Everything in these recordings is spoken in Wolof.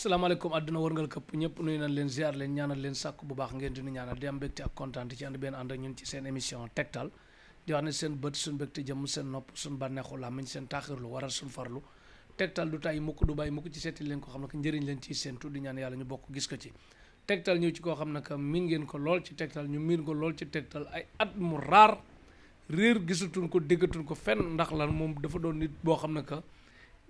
salaamaaleykum àdduna wërngal këpp ñëpp nuyu nañ leen ziar leen ñaanal leen sàkku bu baax ngeen di nu ñaanal di am mbégte ak kontaan ci ànd benn ànd ak ñun ci seen émission tegtal di wax ne seen bët suñ mbégte jëm seen nopp suñ bànneexu làmmiñ seen taaxirlu waral suñ farlu tegtal du tay mukk du bàyyi mukk ci seeti leen ko xam ne que njëriñ leen ciy seen tuddi ñaan yàlla ñu bokk gis ko ci tegtal ñëw ci koo xam ne que miin ngeen ko lool ci tegtal ñu miin ko lool ci tegtal ay at mu raar réer gisatuñ ko déggatuñ ko fenn ndax lan moom dafa doon nit boo xam ne que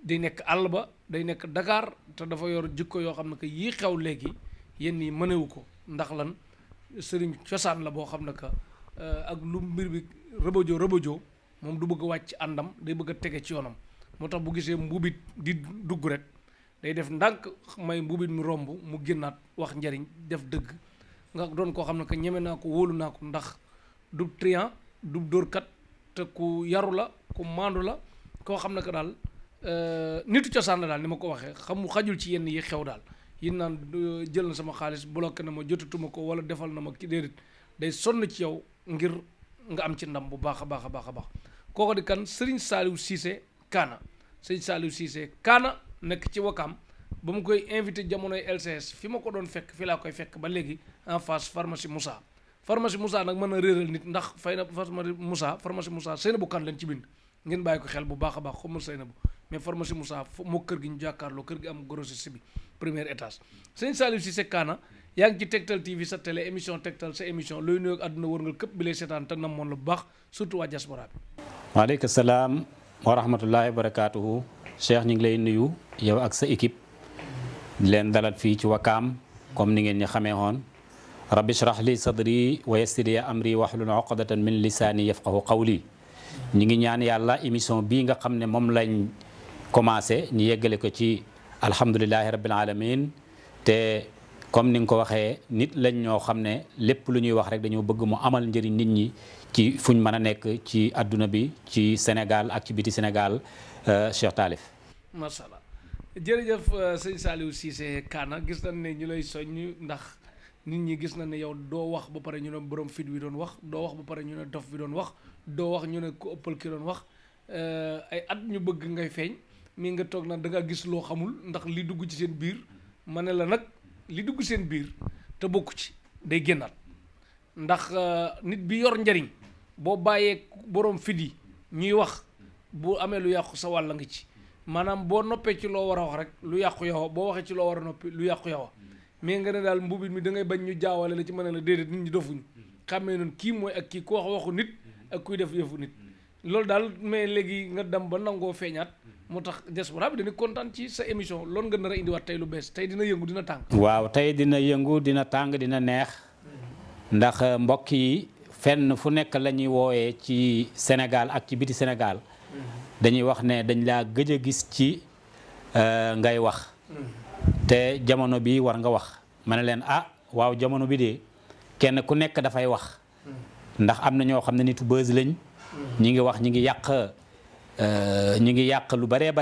day nekk àll ba day nekk Dakar te dafa yor jikko yoo xam ne que yii xew léegi yéen ñi mënewu ko ndax lan sëriñ cosaan la boo xam ne que ak lu mbir bi rëbëjoo moom du bëgg a wàcc àndam day bëgg a tege ci yoonam moo tax bu gisee mbubit di dugg rek day def ndànk may mbubit mu romb mu génnaat wax njariñ def dëgg nga doon koo xam ne que ñeme naa ko wóolu naa ko ndax du trian du dóorkat te ku yaru la ku maandu la koo xam ne que daal nitu cosaan la daal ni ma ko waxee xajul ci yenn yi xew daal yin naan jël na sama xaalis bloqué na ma jotatuma ko wala defal na ma ki déedéet day sonn ci yow ngir nga am ci ndam bu baax a baax a baax a baax kooko di kan Serigne Saliou Cissé Kaana Serigne Saliou Cissé Kaana nekk ci Wakaam ba mu koy invité jamonoy LCS fi ma ko doon fekk fi laa koy fekk ba léegi en face pharmacie Moussa nag mën na réeral nit ndax fay na pharmacie Moussa Seynabou Kane leen ci bind ngeen bàyyi ko xel bu baax a baax xamul Seynabou mais pharmacie Moussa moo kër gi ñu jàkkaarloo kër gi am grossiste bi premier étage sëñ Saliou Cissé Kaana yaa ngi ci Tektal TV sa télé émission Tektal sa émission looy nuyoog àdduna wërngal këpp bi lay seetaan te namoon la bu baax surtout waa diaspora bi. waaleykum salaam wa rahmatullahi wa barakaatuhu. Cheikh ñu ngi lay nuyu yow ak sa équipe di leen dalal fii ci Wakaam comme ni ngeen ñu xamee woon rabbi shrah li sadri wa yassir li amri wahlul uqdatan min lisaani yafqahu qawli. ñu ngi ñaan yàlla émission bii nga xam ne moom lañ commencé ñu yeggale ko ci alhamdulilahi rabbil alamin te comme ni nga ko waxee nit lañ ñoo xam ne lépp lu ñuy wax rek dañoo bëgg mu amal njëriñ nit ñi ci fuñ mën a nekk ci adduna bi ci Sénégal ak ci biti Sénégal Cheikh Talif. macha allah jërëjëf sëñ Saliou Cissé Kaana gis nañ ne ñu lay soññ ndax nit ñi gis nañ ne yow doo wax ba pare ñu ne borom fit wi doon wax doo wax ba pare ñu ne dof bi doon wax doo wax ñu ne ku ëppal ki doon wax ay at ñu bëgg ngay feeñ mi nga toog nag da nga gis loo xamul ndax li dugg ci seen biir ma ne la nag li dugg seen biir te bokku ci day génnaat ndax nit bi yor njariñ boo bàyyee borom fit yi ñuy wax bu amee lu yàqu sa wàll nga ci maanaam boo noppee ci loo war a wax rek lu yàqu yow boo waxee ci loo war a noppi lu yàqu yow mais nga ne daal mbubit mi da ngay bañ ñu jaawale la ci mën a la déedéet nit ñi dofuñu xàmmee noonu kii mooy ak kii ku wax waxu nit ak kuy def yëfu nit loolu daal mais léegi nga dem ba nangoo feeñaat moo tax diaspora bi dañu kontaan ci sa émission loolu nga nar a indiwaat tey lu bees tey dina yëngu dina tàng. waaw tey dina yëngu dina tàng dina neex ndax mbokk yi fenn fu nekk la ñuy wooyee ci Sénégal ak ci biti Sénégal dañuy wax ne dañ laa gëj a gis ci ngay wax te jamono bi war nga wax ma ne leen waaw jamono bi de kenn ku nekk dafay wax ndax am na ñoo xam ne nitu buzz lañ ñi ngi wax ñi ngi yàq lu bare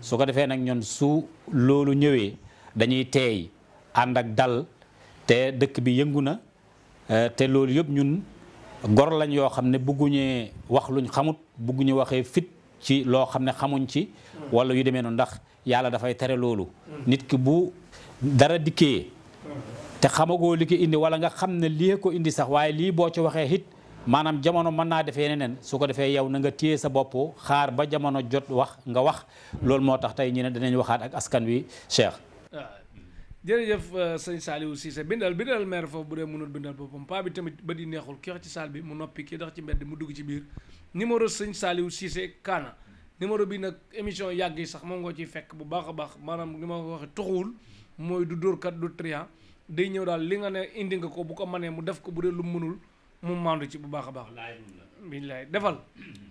su ko defee nag ñun su loolu ñëwee dañuy teey ànd ak dal te dëkk bi yëngu na te loolu yëpp ñun gor lañ yoo xam ne bugguñee wax luñ xamut bugguñu waxee fit ci loo xam ne xamuñ ci wala yu demee noonu ndax yàlla dafay tere loolu nit ki bu dara dikkee te xamagoo li ko indi wala nga xam ne lii ko indi sax waaye lii boo ci waxee it maanaam jamono mën naa defee neneen su ko defee yow na nga téye sa bopp xaar ba jamono jot wax nga wax loolu moo tax tey ñu ne danañ waxaat ak askan wi Cheikh. jërëjëf sëñ Saliou Cissé bindal maire foofu bu dee mënul bindal boppam paa bi tamit ba di neexul ki wax ci saal bi mu noppi kii dox ci mbedd mu dugg ci biir numéro sëñ Saliou Cissé Kaana numéro bi nag émission yàgg yi sax moom nga ciy fekk bu baax a baax maanaam li ma ko waxee toxuwul mooy du dóorkat du trian day ñëw daal li nga ne indi nga ko bu ko manee mu def ko bu dee lu mu mënul mu maandu ci bu baax a baax. billaay defal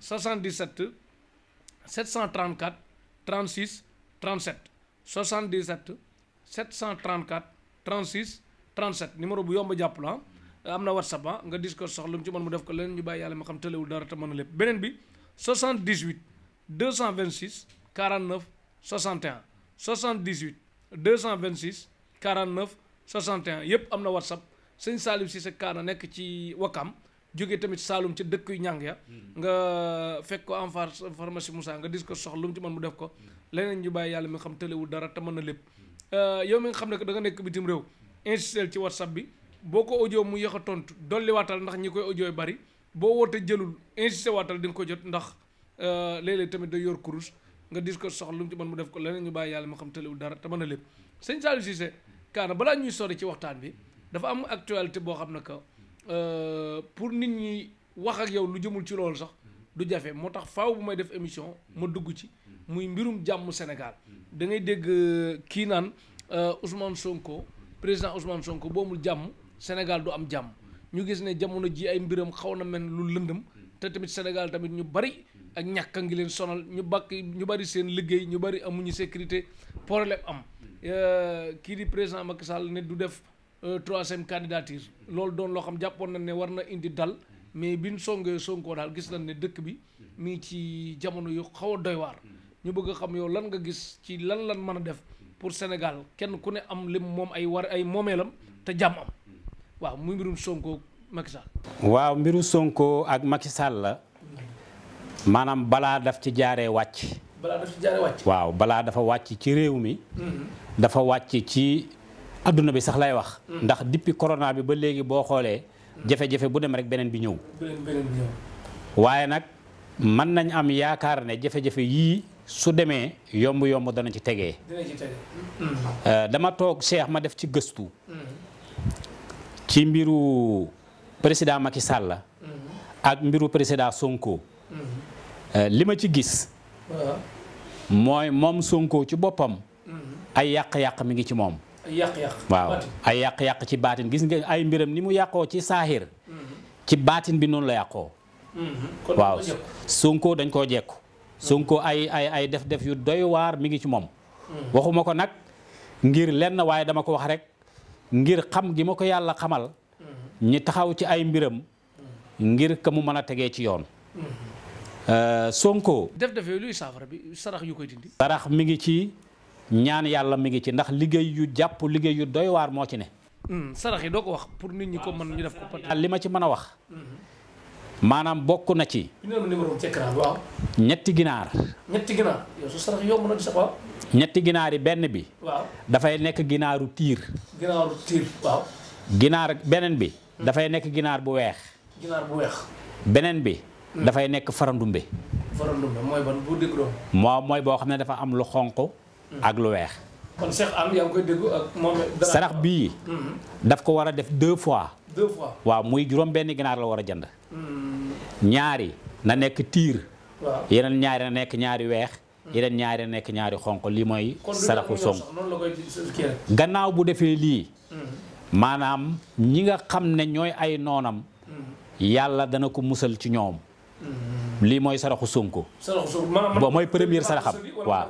77 734 36 37 77 734 36 37 numéro bu yomb jàpp la am na WhatsApp nga dis ko soxla mu ci mën mu def ko leneen ñu bàyyi yàlla ma xam tëlewul dara te mën a lépp beneen bi 78 226 49 61 78 226 49 61 yëpp am na WhatsApp sëñ Saliou Cissé Kaana nekk ci Wakaam jógee tamit Saalum ca dëkk yu ñàng ya nga fekk ko en face pharmacie Moussa nga dis ko soxla lu mu ci mën mu def ko leneen ñu bàyyi yàlla mi nga xam tëlewul dara te mën na lépp yow mi nga xam ne da nga nekk bitim réew insistel ci WhatsApp bi boo ko audio mu yéex a tontu dolli waatal ndax ñi koy audio bari boo wootee jëlul insisté waatal di nga ko jot ndax léeg-léeg tamit da yor kurus nga dis ko soxla lu mu ci mën mu def ko leneen ñu bàyyi yàlla mi nga xam tëlewul dara te mën na lépp sëñ Saliou Cissé kaana balaa ñuy sori ci waxtaan bi dafa am actualité boo xam ne que pour nit ñi wax ak yow lu jëmul ci loolu sax du jafe moo tax faaw bu may def émission ma dugg ci muy mbirum jàmm Sénégal da ngay dégg kii naan Ousmane Sonko président Ousmane Sonko boomul jàmm Sénégal du am jàmm ñu gis ne jamono ji ay mbiram xaw na mel lu lëndëm te tamit Sénégal tamit ñu bari ak ñàkk a ngi leen sonal ñu bari seen liggéey ñu bari amuñu sécurité problème am kii di président Macky Sall ne du def troisième candidature loolu doon loo xam jàppoon nañ ne war na indi dal mais biñ songee Sonko daal gis nañ ne dëkk bi mi ngi ci jamono yu xaw a doy waar ñu bëgg a xam yow lan nga gis ci lan mën a def pour Sénégal kenn ku ne am lim moom ay moomeelam te jàmm am waaw muy mbirum Sonko Macky Sall. waaw mbiru Sonko ak Macky Sall la maanaam balaa daf ci jaaree wàcc. waaw balaa dafa wàcc ci réew mi. dafa wàcc ci adduna bi sax lay wax. ndax depuis corona bi ba léegi boo xoolee. jafe-jafe bu dem rek beneen bi ñëw. waaye nag mën nañ am yaakaar ne jafe-jafe yii su demee yomb dana ci tegee. dama toog Cheikh ma def ci gëstu. ci mbiru président Macky Sall ak mbiru président Sonko. li ma ci gis. mooy moom Sonko ci boppam. ay yàq-yàq mi ngi ci moom. waaw ay yàq-yàq ci baatin gis nga ay mbiram ni mu yàqoo ci saaxir ci baatin bi noonu la yàqoo. waaw Sonko dañ koo jekku Sonko ay def yu doy waar mi ngi ci moom. waxuma ko nag ngir lenn waaye dama ko wax rek ngir xam gi ma ko yàlla xamal ñi taxaw ci ay mbiram ngir ka mu mën a tegee ci yoon. Sonko. def luy saafara bi sarax yu koy dindi. sarax mi ngi ci ñaan yàlla mi ngi ci ndax liggéey yu jàpp liggéey yu doy waar moo ci ne. sarax yi doo ko wax pour nit ñi ko mën ñu def ko. li ma ci mën a wax. maanaam bokk na ci. waaw. ñetti ginaar. yow su sarax yomb na di sax waaw. ñetti ginaar yi benn bi. waaw dafay nekk ginaaru tiir. waaw. ginaar beneen bi. dafay nekk ginaar bu weex. beneen bi. dafay nekk farandumbe. mooy ban bu dégg doon. mooy boo xam ne dafa am lu xonq ak lu weex. kon Cheikh Am yaa ngi koy dégg ak moom. sarax bii. daf ko war a def 2 fois. waaw muy juróom benn ginaar la war a jënd. ñaari na nekk tiir. waaw yeneen ñaari na nekk ñaari weex. yeneen ñaari na nekk ñaari xonq lii mooy. saraxu Sonko gannaaw bu defee lii. maanaam ñi nga xam ne ñooy ay noonam. yàlla dana ko musal ci ñoom. lii mooy saraxu Sonko. bo mooy première saraxam. waaw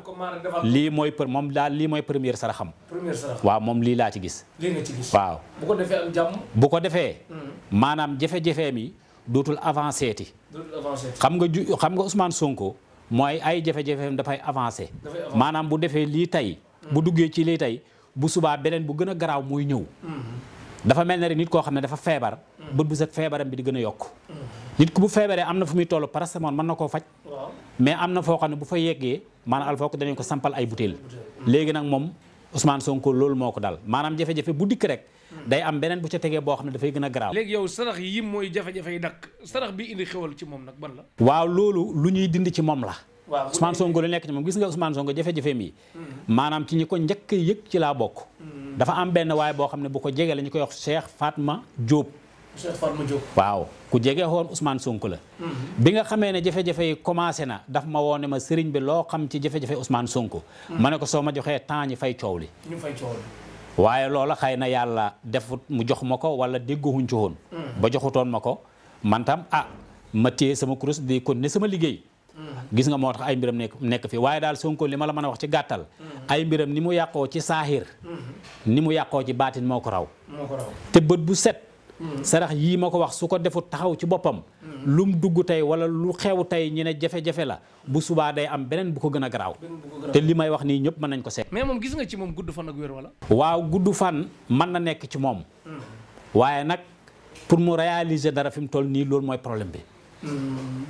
lii mooy moom daal lii mooy première saraxam. waaw moom lii laa ci gis. waaw bu ko defee am jàmm. bu ko defee. maanaam jafe-jafe mi dootul avancé ti. xam nga Ousmane Sonko mooy ay jafe-jafeem dafay avancé. maanaam bu defee lii tey. bu duggee ci lii tey bu subaa beneen bu gën a garaaw muy ñëw. dafa mel ne rek nit koo xam ne dafa feebar. bët bu set feebaram bi di gën a yokk. nit ku bu feebaree am na fu muy toll paracétamol mën na koo faj. mais am na foo xam ne bu fa yeggee maanaam al foog danañ ko sampal ay butéel. léegi nag moom Ousmane Sonko loolu moo ko dal maanaam jafe-jafe bu dikk rek. day am beneen bu ca tegee boo xam ne dafay gën a garaaw. léegi yow sarax yi mooy jafe-jafe yi dakk sarax bi indi xewal ci moom nag ban la. waaw loolu lu ñuy dindi ci moom la. waaw Ousmane Sonko lu nekk ci moom gis nga Ousmane Sonko jafe-jafe mi. maanaam ci ñi ko njëkk a yëg ci laa bokk. dafa am benn waaye boo xam ne bu ko jegee la ñu koy wax Cheikh Fatma Diop. waaw ku jege woon Ousmane Sonko la. bi nga xamee ne jafe-jafe yi commencé na daf ma woo ne ma sëriñ bi loo xam ci jafe-jafe Ousmane Sonko. ma ne ko soo ma joxee temps ñi fay coow li. waaye loola xëy na yàlla defut mu jox ma ko wala déggoowuñ ci woon. ba joxutoon ma ko man tam ma téye sama kurus di continuer sama liggéey. gis nga moo tax ay mbiram nekk fi waaye daal Sonko li ma la mën a wax ci gàttal. ay mbiram ni mu yàqoo ci saaxir. ni mu yàqoo ci baatin moo ko raw. te bët bu set. sarax yii ma ko wax su ko defut taxaw ci boppam. lu mu dugg tey wala lu xew tey ñu ne jafe-jafe la bu subaa day am beneen bu ko gën a garaaw. te li may wax nii ñëpp mën nañ ko seet. mais moom gis nga ci moom gudd fan ak wér wala. waaw gudd fan mën na nekk ci moom. waaye nag pour mu réaliser dara fi mu toll nii loolu mooy problème bi.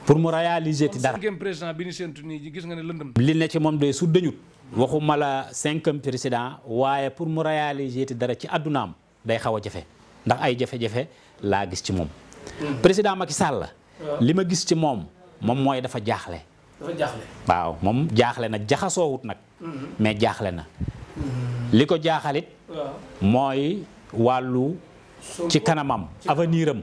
pour mu réaliser ti dara. cinquième président bi ñu séntu nii gis nga ne lëndëm. li ne ci moom de su dañut waxuma la cinquième président waaye pour mu réaliser ti dara ci addunaam day xaw a jafe ndax ay jafe-jafe laa gis ci moom. président Macky Sall la. li ma gis ci moom mooy dafa jaaxle. waaw moom jaaxle na jaxasoowut nag. mais jaaxle na. li ko jaaxalit mooy wàllu ci kanamam avenir am.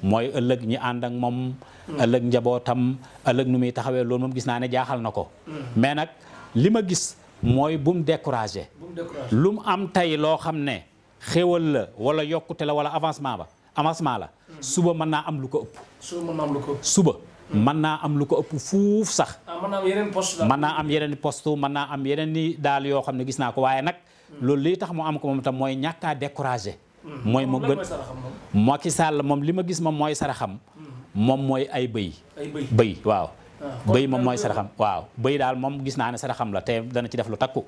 mooy ëllëg ñi ànd ak moom. ëllëg njabootam ëllëg nu muy taxawee loolu moom gis naa ne jaaxal na ko. mais nag li ma gis mooy bu mu découragé. lu mu am tey loo xam ne xéwal la wala yokkute la wala avancement la. suba mën naa am lu ko ëpp. suba mën naa am lu ko ëpp fuuf sax. mën naa am yeneen poste mën naa am yeneen poste mën naa am yeneen ni daal yoo xam ne gis naa ko waaye nag. loolu liy tax mu am ko moom tam mooy ñàkk a découragé. mooy mu gën Macky Sall moom li ma gis moom mooy saraxam. moom mooy ay bëy waaw. bëy moom mooy saraxam waaw bëy daal moom gis naa ne saraxam la te dana ci def lu takku.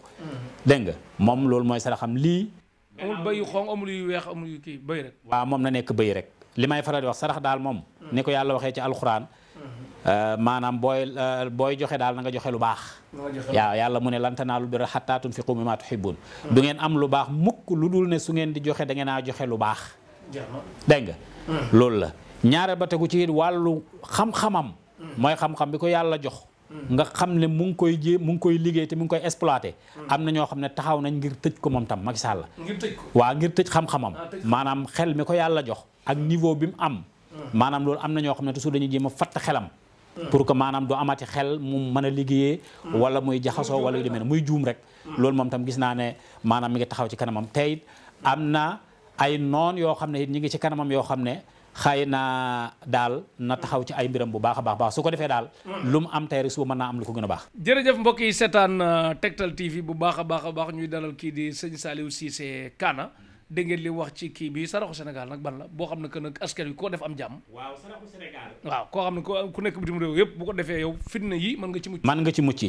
dégg nga moom loolu mooy saraxam lii. amul bëy yu xonq amul yu weex amul yu kii bëy rek. waaw moom na nekk bëy rek li may faral di wax sarax daal moom. ni ko yàlla waxee ci alxuraan. maanaam booy joxe daal na nga joxe lu baax. waaw yàlla mu ne lan tanaalul birra hattaa tunfiqu mimmaa tuhibbuun. du ngeen am lu baax mukk lu dul ne su ngeen di joxe da ngeen a joxe lu baax. dégg nga. loolu la ñaareel ba tegu ci wàllu xam-xamam. mooy xam-xam bi ko yàlla jox. nga xam ne mu ngi koy liggéey te mu ngi koy exploité. am na ñoo xam ne taxaw nañ ngir tëj ko moom tam Macky Sall. ngir tëj ko waaw ngir tëj xam-xamam. maanaam xel mi ko yàlla jox. ak niveau bi mu am. maanaam loolu am na ñoo xam ne toujours dañuy jéem a fatt xelam. pour que maanaam du amati xel mu mën a liggéeyee. wala muy jaxasoo wala yu demee ne muy juum rek. loolu moom tam gis naa ne maanaam mi ngi taxaw ci kanamam tey it am na ay noon yoo xam ne it ñi ngi ci kanamam yoo xam ne xëy na daal na taxaw ci ay mbiram bu baax a baax su ko defee daal. lu mu am tey rek suba mën naa am lu ko gën a baax. jërëjëf mbokk yi seetaan Tektal TV bu baax a baax ñuy dalal kii di sëñ Saliou Cissé Kana. dégg ngeen li wax ci kii bi saraxu Sénégal nag ban la boo xam ne que nag askan wi koo def am jàmm. waaw saraxu Sénégal. waaw koo xam ne ku nekk bitim réew yëpp bu ko defee yow fitna yi mën nga ci mucc. mën nga ci mucc.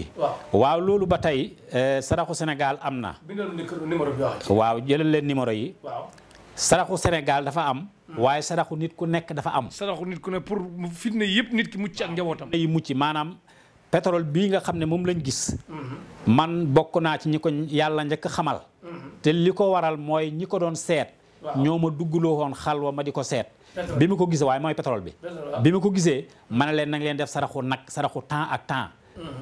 waaw loolu ba tey saraxu Sénégal am na. bindal numéro bi waaw jëlal leen numéro yi. waaw saraxu Sénégal dafa am. waaye saraxu nit ku nekk dafa am. saraxu nit ku ne pour fitna yi yëpp nit ki mucc ak njabootam. yi mucc maanaam pétrole bii nga xam ne moom lañ gis. man bokk naa ci ñi ko yàlla njëkk xamal. te li ko waral mooy ñi ko doon seet. ñoo ma duggloo woon xalwa ma di ko seet. bi ma ko gisee waaye mooy pétrole bi. bi ma ko gisee ma ne leen na leen def saraxu nag saraxu temps ak temps.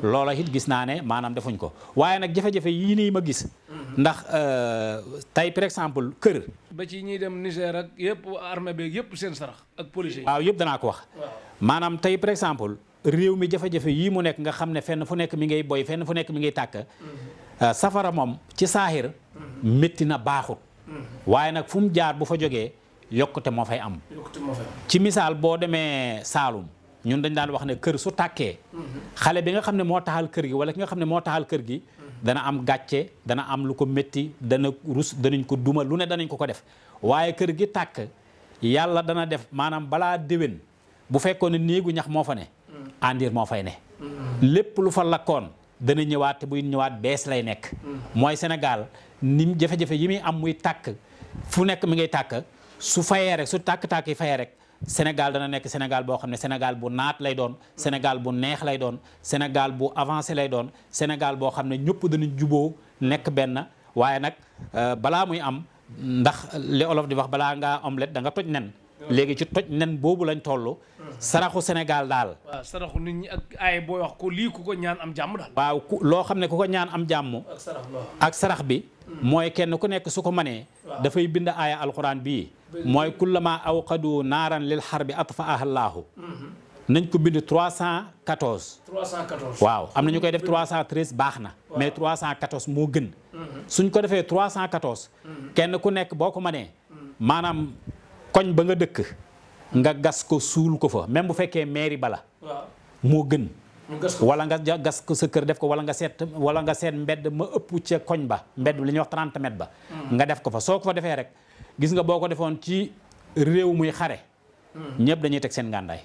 loola it gis naa ne maanaam defuñ ko waaye nag jafe-jafe yii nii ma gis. ndax tey par exemple kër. ba ci ñiy dem Niger ak yëpp armée beeg yëpp seen sarax ak policiers yi. waaw yëpp danaa ko wax. maanaam tey par exemple réew mi jafe-jafe yii mu nekk nga xam ne fenn fu nekk mi ngay boy fenn fu nekk mi ngay tàkk. safara moom ci saaxir métti na baaxut. waaye nag fu mu jaar bu fa jógee yokkute moo fay am. ci misaal boo demee Saalum ñun dañ daan wax ne kër su tàkkee. xale bi nga xam ne moo taxal kër gi wala ki nga xam ne moo taxal kër gi. dana am gàcce dana am lu ko métti dana rus danañ ko duma lu ne danañ ko def waaye kër gi tàkk yàlla dana def maanaam balaa déwén bu fekkoon ne néegu ñax moo fa ne. andir moo fay ne. lépp lu fa lakkoon dana ñëwaat te buy ñëwaat bees lay nekk. mooy Sénégal ni jafe-jafe yi muy am muy tàkk fu nekk mi ngay tàkk su fayee rek su tàkk-tàkk yi fayee rek Sénégal dana nekk Sénégal boo xam ne Sénégal bu naat lay doon Sénégal bu neex lay doon Sénégal bu avancé lay doon Sénégal boo xam ne ñëpp danañ juboo nekk benn waaye nag balaa muy am ndax li olof di wax balaa ngaa omelette da nga toj nen. léegi ci toj nen boobu lañ toll. saraxu Sénégal daal. waaw saraxu nit ñi ak ay booy wax ko lii ku ko ñaan am jàmm daal. waaw loo xam ne ku ko ñaan am jàmm. ak sarax bi. mooy kenn ku nekk su ko mënee. dafay bind aaya alxuraan bii. mooy kullama awqadu naaran lil harbi atfa'aha Allaahu. nañ ko bind 314. 314. waaw am na ñu koy def 313 baax na. mais 314 moo gën. suñ ko defee 314. kenn ku nekk boo ko mënee. maanaam koñ ba nga dëkk. nga gas ko suul ko fa même bu fekkee mairie bala. moo gën. wala nga gas ko sa kër def ko wala nga seet mbedd ma ëpp ca koñ ba mbedd li ñuy wax 30 mètres ba. nga def ko fa soo ko fa defee rek gis nga boo ko defoon ci réew muy xare. ñëpp dañuy teg seen ngàndaay.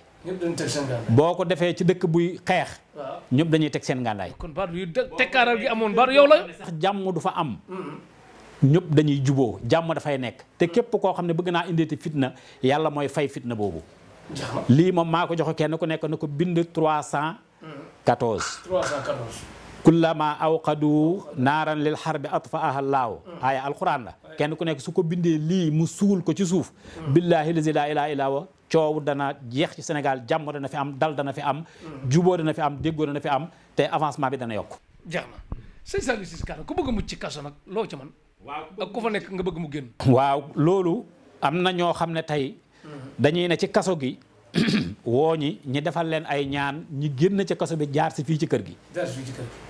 boo ko defee ci dëkk buy xeex. ñëpp dañuy teg seen ngàndaay. kon baatu yu tekkaaral gi amoon baatu yow la. sax jàmm du fa am. ñëpp dañuy juboo jàmm dafay nekk te képp koo xam ne bëgg naa indeeti fitna yàlla mooy fay fitna boobu lii moom maa ko joxe kenn ku nekk na ko bind 314 kullama awqadu naaran lil harbi atfaaha Allaahu aaya alquran la kenn ku nekk su ko bindee lii mu suul ko ci suuf billahi lazi laa ilaaha illaa huwa coow dana jeex ci Sénégal jàmm dana fi am dal dana fi am juboo dana fi am déggoo dana fi am te avancement bi dana yokk jeex na sëñ Saliou Ciss Kana ku bëgg a mucc ci kaso nag loo ci man ak ku fa nekk nga bëgg mu génn waaw loolu am na ñoo xam ne tey dañuy ne ci kaso gi woo ñi defal leen ay ñaan ñi génn ci kaso bi jaar si fii ci kër gi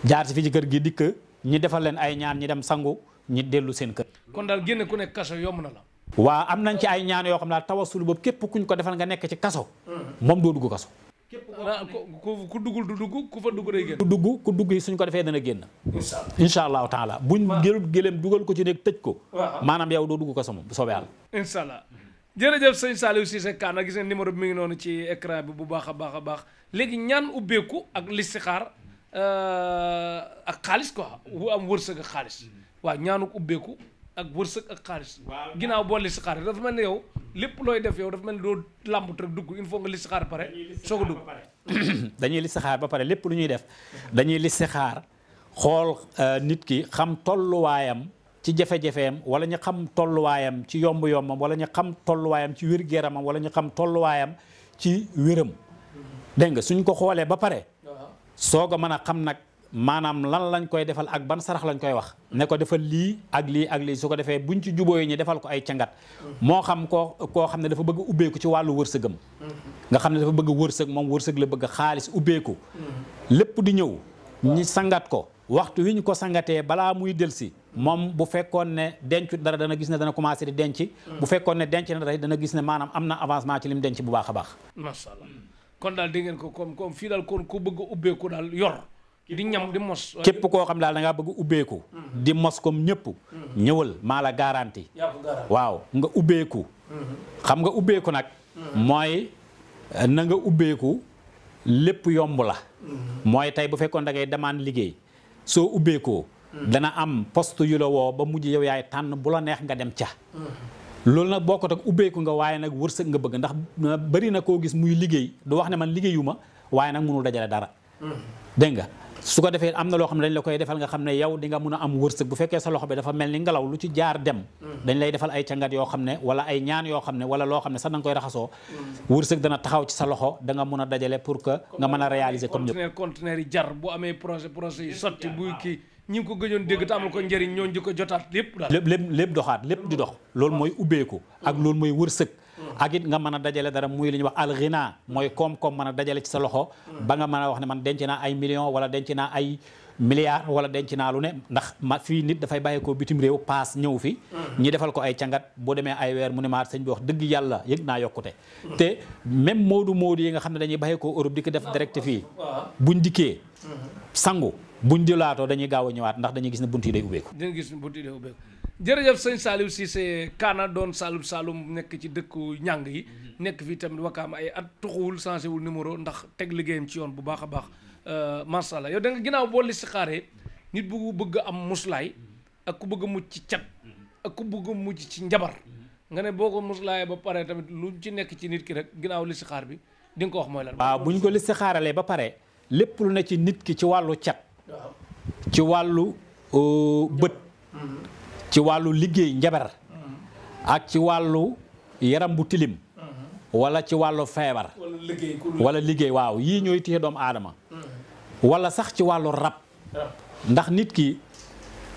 jaar si fii ci kër gi dikk ñi defal leen ay ñaan ñi dem sangu ñi dellu seen kër kon daal génne ku nekk kaso yomb na la waaw am nañ ci ay ñaan yoo xam daal tawasul boobu képp kuñ ko defal nga nekk ci kaso moom doo dugg kaso ku duggul du dugg ku fa dugg day génn ku dugg yi suñ ko defee dana génn insha allahu taala buñ jëlut gëléem dugal ko ci nekk tëj ko maanaam yow doo dugg kaso moom soobee yàlla insha allah jërëjëf sëñ Saliou Ciss Kana gis ngeen numéro bi mi ngi noonu ci écran bi bu baax a baax léegi ñaan ubbeeku ak listixaar ak xaalis quoi wu am wërsëg ak xaalis waaw ñaanu ubbeeku ak wërsëg ak xaalis ginnaaw boo listixaar dafa mel ni yow lépp looy def yow dafa mel ni doo làmbut rek dugg il faut nga listixaar pare soo ko dugg dañuy listixaar ba pare lépp lu ñuy def dañuy listixaar xool nit ki xam tolluwaayam ci jafe-jafeem wala ñu xam tolluwaayam ci yomb-yombam wala ñu xam tolluwaayam ci wér-gu-yaramam wala ñu xam tolluwaayam ci wéram dégg nga suñ ko xoolee ba pare soog a mën a xam nag maanaam lan lañ koy defal ak ban sarax lañ koy wax ne ko defal lii ak lii ak lii su ko defee buñ ci jubóo yi ñu defal ko ay cangat moo xam koo xam ne dafa bëgg ubbeeku ci wàllu wërsëgam nga xam ne dafa bëgg wërsëg moom wërsëg la bëgg xaalis ubbeeku lépp di ñëw ñi sangat ko waxtu wi ñu ko sangatee balaa muy delsi moom bu fekkoon ne dencut dara dana gis ne dana commencé di denc bu fekkoon ne denc na dara dana gis ne maanaam am na avancement ci lim denc bu baax a baax masha Allah kon daal dégg ngeen ko comme fii daal kon ku bëgg a ubbeeku daal yor di ñam di mos képp koo xam daal da ngaa bëgg ubbeeku di mos comme ñëpp ñëwal maa la garanti waaw nga ubbeeku xam nga ubbeeku nag mooy na nga ubbeeku lépp yomb la mooy tey bu fekkoon da ngay demaan liggéey soo ubbeekoo dana am poste yu la woo ba mujj yow yaay tànn bu la neex nga dem ca loolu nag bokkut ak ubbeeku nga waaye nag wërsëg nga bëgg ndax bari na koo gis muy liggéey du wax ne man liggéeyuma waaye nag mënul dajale dara dégg nga su ko defee am na loo xam ne dañ la koy defal nga xam ne yow di nga mun a am wërsëg bu fekkee sa loxo bi dafa mel ni ngelaw lu ci jaar dem dañ lay defal ay cangat yoo xam ne wala ay ñaan yoo xam ne wala loo xam ne sax da nga koy raxasoo wërsëg dana taxaw ci sa loxo da nga mun a dajale pour que nga mën a réaliser comme ñëpp conteneur yi jar bu amee projet yi sotti buy kii ñi ngi ko gëjoon dégg te amul ko njëriñ ñooñu di ko jotaat lépp daal lépp doxaat lépp di dox loolu mooy ubbeeku ak loolu mooy wërsëg ak it nga mën a dajale dara muy li ñuy wax alghina mooy koom-koom mën a dajale ci sa loxo ba nga mën a wax ne man denc naa ay millions wala denc naa ay milliards wala denc naa lu ne ndax ma fii nit dafay bàyyeekoo bitim réew paas ñëw fi ñi defal ko ay cangat boo demee ay weer mu ne maa sëñ bi wax dëgg yàlla yëg naa yokkute te même moodu yi nga xam ne dañuy bàyyeekoo Europe di ko def direct fii buñ dikkee sangu buñ dilaatoo dañuy gaaw a ñëwaat ndax dañuy gis ne bunt yi day ubbeeku jërëjëf sëñ Saliou Ciss Kana doon Saloum nekk ci dëkku ñàng yi nekk fii tamit Wakaam ay at tuxuwul changé wul numéro ndax teg liggéeyam ci yoon bu baax a baax macha allah yow da nga ginnaaw boo listixaaree nit bu bëgg am muslaay ak ku bëgg a mucc ci cat ak ku bëgg a mucc ci njabar nga ne boo ko muslaayee ba pare tamit lu ci nekk ci nit ki rek ginnaaw listixaar bi di nga ko wax mooy lan. waaw bu ñu ko listixaaralee ba pare lépp lu ne ci nit ki ci wàllu cat ci wàllu bët ci wàllu liggéey njabar ak ci wàllu yaram bu tilim wala ci wàllu feebar wala liggéey waaw yii ñooy téye doomu aadama wala sax ci wàllu rab ndax nit ki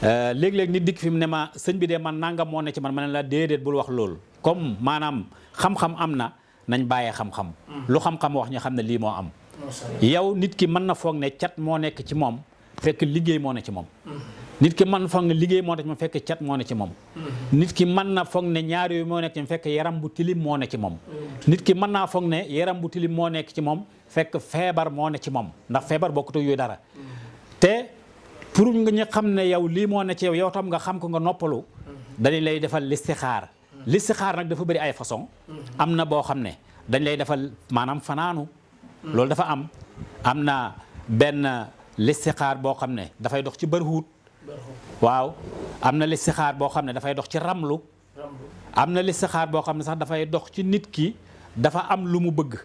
léeg-léeg nit dikk fi mu ne ma sëñ bi de man nangam moo ne ci man ma ne la déedéet bul wax loolu comme maanaam xam-xam am na nañ bàyyee xam-xam lu xam-xam wax ñu xam ne lii moo am yow nit ki mën na foog ne cat moo nekk ci moom fekk liggéey moo ne ci moom nit ki mën foog ne liggéey moo ne ci moom fekk cat moo ne ci moom nit ki mën na foog ne ñaar yooyu moo nekk ci moom fekk yaram bu tilim moo ne ci moom nit ki mën naa foog ne yaram bu tilim moo nekk ci moom fekk feebar moo ne ci moom ndax feebar bokkut ak yooyu dara te pour nga ñu xam ne yow lii moo ne ci yow yow tam nga xam ko nga noppalu dañu lay defal listixaar listixaar nag dafa bëri ay façon am na boo xam ne dañ lay defal maanaam fanaanu loolu dafa am na benn listixaar boo xam ne dafay dox ci barhuut waaw am na listixaar boo xam ne dafay dox ci ramlu am na listixaar boo xam ne sax dafay dox ci nit ki dafa am lu mu bëgg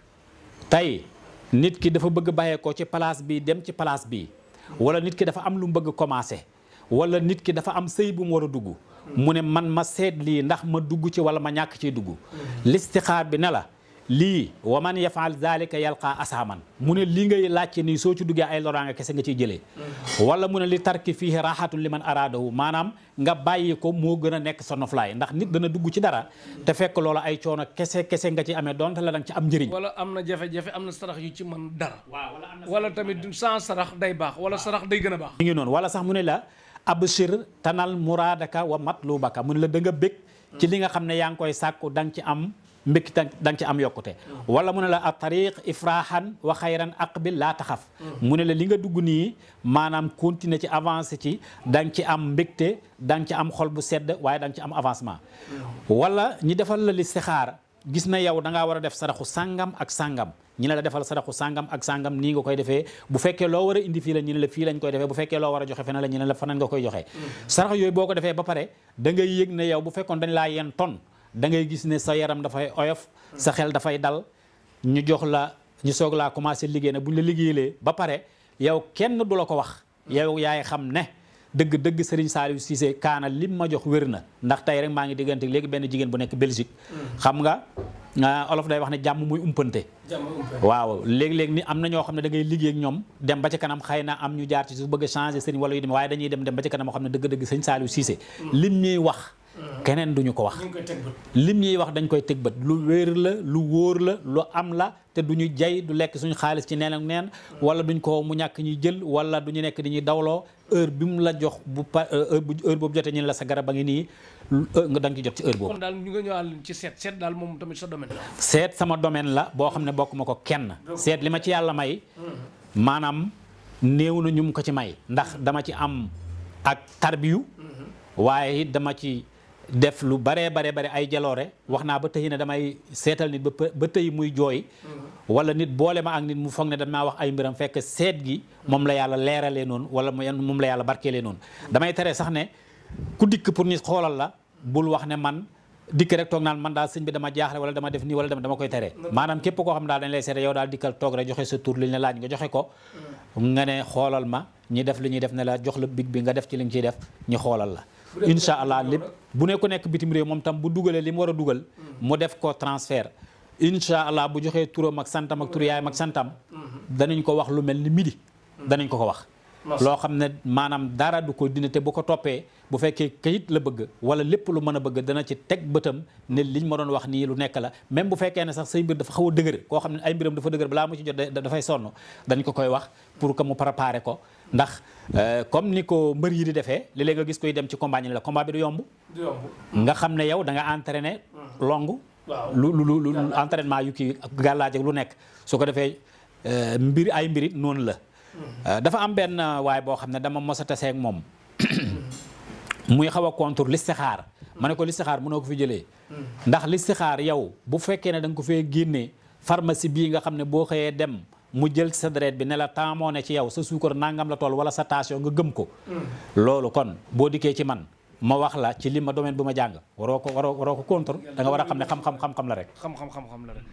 tey nit ki dafa bëgg bàyyee ko ci place bi dem ci place bi wala nit ki dafa am lu mu bëgg commencé wala nit ki dafa am sëy bu mu war a dugg mu ne man ma seet lii ndax ma dugg ci wala ma ñàkk ciy dugg listixaar bi ne la lii wa man yafaal zalika yalqa asaaman mu ne li ngay laajte nii soo ci duggee ay loraanga kese nga ciy jëlee wala mu ne li tarki fiihi raxatun liman araadahu maanaam nga bàyyi ko moo gën a nekk sa noflaay ndax nit dana dugg ci dara te fekk loola ay coono kese kese nga ci amee donte la danga ci am njëriñ wala am na jafe-jafe am na sarax yu ci mën dara wala tamit sans sarax day baax wala sarax day gën a baax mi ngi noonu wala sax mu ne la abshir tanal muraadaka wa matlubaka mu ne la da nga bég ci li nga xam ne yaa ngi koy sàkku da nga ci am mbékki da nga ci am yokkute wala mu ne la a tariq ifrahan wa xayran aqbil laa taxaf mu ne la li nga dugg nii maanaam continuer ci avancé ci da nga ci am mbégte da nga ci am xol bu sedd waaye da nga ci am avancement wala ñi defal la listixaar gis na yow da ngaa war a def saraxu sàngam ak sàngam ñi ne la defal saraxu sàngam ak sàngam nii nga koy defee bu fekkee loo war a indi fii la ñu ne la fii lañ koy defee bu fekkee loo war a joxe feneen la ñu ne la faneen nga koy joxe sarax yooyu boo ko defee ba pare da ngay yëg ne yow bu fekkoon dañ laa yen ton da ngay gis ne sa yaram dafay oyof sa xel dafay dal ñu jox la ñu soog laa commencé liggéey nag bu ñu la liggéeylee ba pare yow kenn du la ko wax yow yaay xam ne dëgg Serigne Saliou Cissé kaana lim ma jox wér na ndax tey rek maa ngi diggante léegi benn jigéen bu nekk Belgique xam nga olof day wax ne jàmm muy umpante waaw léegi-léegi ni am na ñoo xam ne da ngay liggéey ak ñoom dem ba ci kanam xëy na am ñu jaar ci su bëgg a changer Serigne wala yu dem waaye dañuy dem ba ci kanam moo xam ne dëgg Serigne Saliou Cissé lim ñuy wax keneen duñu ko wax lim ñuy wax dañ koy teg bët lu wér la lu wóor la lu am la te duñu jay du lekk suñu xaalis ci neen ak neen wala duñ ko mu ñàkk ñuy jël wala duñu nekk di ñuy dawloo heure bi mu la jox heure boobu jotee ñu la sa garab a ngi nii nga da nga ci jot ci heure boobu. kon daal ñu nga ñëwaat ci seet daal moom tamit sa domaine la. seet sama domaine la boo xam ne bokk ma ko kenn seet li ma ci yàlla may maanaam néew na ñu mu ko ci may ndax dama ci am ak tarbiyu waaye it dama ci def lu bare ay jaloore wax naa ba tey ne damay seetal nit ba tey muy jooy wala nit boole ma ak nit mu foog ne damaa wax ay mbiram fekk seet gi moom la yàlla leeralee noonu wala moom la yàlla barkeelee noonu damay tere sax ne ku dikk pour nit xoolal la bul wax ne man dikk rek toog naan man daal sëñ bi dama jaaxle wala dama def nii wala dama koy tere maanaam képp koo xam daal dañ lay seete yow daal dikkal toog rek joxe sa tur li ñu laaj nga joxe ko nga ne xoolal ma ñi def li ñuy def ne la jox la big bi nga def ci li nga ciy def ñu xoolal la incha allah lépp bu ne ko nekk bitim réew moom tam bu dugalee li mu war a dugal mu def ko transfert incha allah bu joxee turam ak santam ak tur yaayam ak santam danañ ko wax lu mel ni midi danañ ko wax loo xam ne maanaam dara du ko dina te bu ko toppee bu fekkee kayit la bëgg wala lépp lu mën a bëgg dana ci teg bëtam ne liñ ma doon wax nii lu nekk la même bu fekkee ne sax say mbir dafa xaw a dëgër koo xam ne ay mbiram dafa dëgër balaa mu ci jot dafay sonn dañ ko koy wax pour que mu préparer ko ndax comme ni ko mbër yi di defee léeg-léeg nga gis koy dem ci combat ñi la combat bi du yomb nga xam ne yow da nga entraîné long lu entraînement yu kii gàllaaj ak lu nekk su ko defee ay mbirit noonu la dafa am benn waay boo xam ne dama mos a tasee ak moom muy xaw a contre listixaar ma ne ko listixaar mënoo ko fi jëlee ndax listixaar yow bu fekkee ne da nga ko fee génnee pharmacie bii nga xam ne boo xëyee dem mu jël sa deret bi ne la temps moo ne ci yow sa suukar nangam la toll wala sa tension nga gëm ko loolu kon boo dikkee ci man ma wax la ci li ma domaine bu ma jàng waroo ko contre da nga war a xam ne xam-xam la rek xam-xam la rek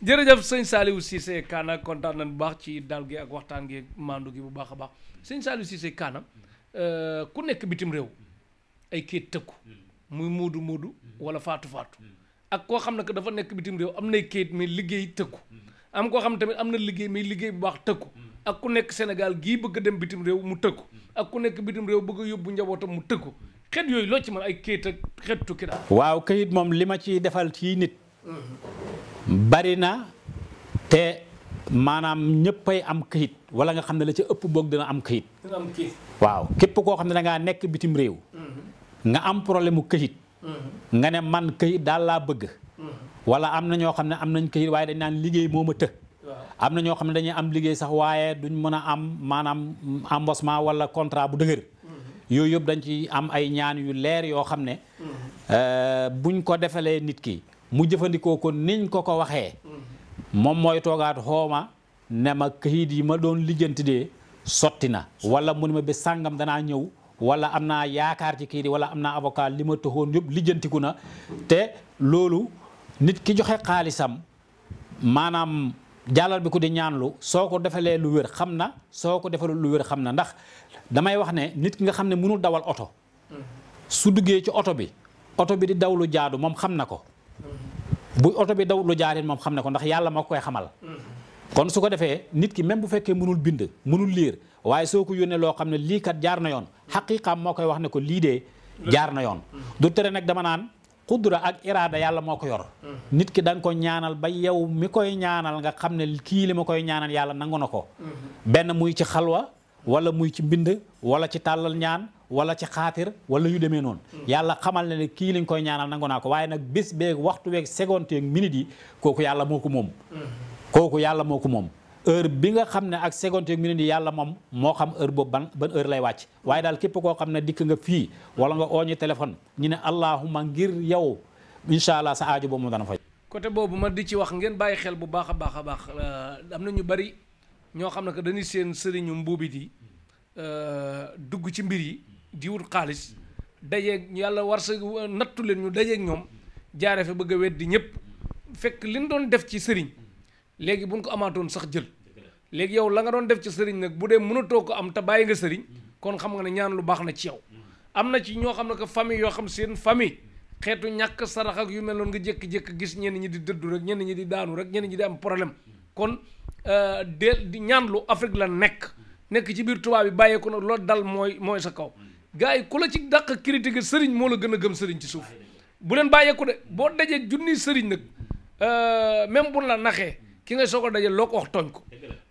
jërëjëf sëñ Saliou Cissé Kana kontaan nañ bu baax ci dal gi ak waxtaan gi ak maandu gi bu baax a baax sëñ Saliou Cissé Kana ku nekk bitim réew ay kayit tëkku muy muudu wala faatu ak koo xam ne que dafa nekk bitim réew am nay kayit mais liggéey tëkku am koo xam tamit am na liggéey mais liggéey bu baax tëkku ak ku nekk Sénégal gii bëgg a dem bitim réew mu tëkku ak ku nekk bitim réew bëgg a yóbbu njabootam mu tëkku xeet yooyu loo ci mën ay kayit ak xeet tukki daal. waaw kayit moom li ma ci defal ci nit bari na te maanaam ñëppay am kayit wala nga xam ne la ca ëpp boog dina am kayit waaw képp koo xam ne da ngaa nekk bitim réew nga am problème mu kayit nga ne man kayit daal laa bëgg wala am na ñoo xam ne am nañ kayit waaye dañ naan liggéey moo ma të am na ñoo xam ne dañuy am liggéey sax waaye duñ mën a am maanaam embauchement wala contrat bu dëgër yooyu yëpp dañ ci am ay ñaan yu leer yoo xam ne buñ ko defalee nit ki mu jëfandikoo ko niñ ko waxee moom mooy toogaat xooma ne ma kayit yi ma doon lijjanti dee sotti na wala mu ne ma bés sàngam danaa ñëw wala am naa yaakaar ci kii di wala am naa avocat li ma taxoon yëpp lijjantiku na te loolu nit ki joxe xaalisam maanaam jàllal bi ko di ñaanlu soo ko defalee lu wér xam na soo ko defalul lu wér xam na ndax damay wax ne nit ki nga xam ne mënul dawal oto su duggee ci oto bi di daw lu jaadu moom xam na ko bu oto bi daw lu jaadin moom xam na ko ndax yàlla moo koy xamal kon su ko defee nit ki même bu fekkee mënul bind mënul liir waaye soo ko yónnee loo xam ne lii kat jaar na yoon xaqiiqaam moo koy wax ne ko lii dee jaar na yoon du tere nag dama naan xudra ak iraada yàlla moo ko yor nit ki da nga ko ñaanal ba yow mi koy ñaanal nga xam ne kii li ma koy ñaanal yàlla nangu na ko benn muy ci xalwa wala muy ci mbind wala ci tàllal ñaan wala ci xaatir wala yu demee noonu yàlla xamal ne kii lañ koy ñaanal nangu naa ko waaye nag bés beeg waxtu weeg seconde yeeg minute yi kooku yàlla moo ko moom kooku yàlla moo ko moom heure bi nga xam ne ak seconde yeeg minute yi yàlla moom moo xam heure boobu ban heure lay wàcc waaye daal képp koo xam ne dikk nga fii wala nga ooñu téléphone ñu ne allahumma ngir yow incha allah sa aajo boobu mu dana faj. côté boobu ma di ci wax ngeen bàyyi xel bu baax a baax a baax am na ñu bari ñoo xam ne que dañuy seen sëriñu mbuubi di dugg ci mbir yi di wut xaalis dajeeg yàlla war sa nattu leen ñu dajeeg ñoom jaare fa bëgg a weddi ñëpp fekk li ñu doon def ci sëriñ léegi buñ ko amaatoon sax jël léegi yow la nga doon def ci sëriñ nag bu dee mënatoo ko am te bàyyi nga sëriñ kon xam nga ne ñaan lu baax na ci yow am na ci ñoo xam ne que famille yoo xam seen famille xeetu ñàkk sarax ak yu mel noonu nga jékki-jékki gis ñenn ñi di dëddu rek ñenn ñi di daanu rek ñenn ñi di am problème kon di ñaanlu Afrique la nekk ci biir tubaab bi bàyyeeku nag loolu dal mooy sa kaw gars yi ku la ci dàq critique sëriñ moo la gën a gëm sëriñ ci suuf bu leen bàyyeeku de boo dajee junni sëriñ nag même bu la naxee ki ngay soog a dajee loo ko wax tooñ ko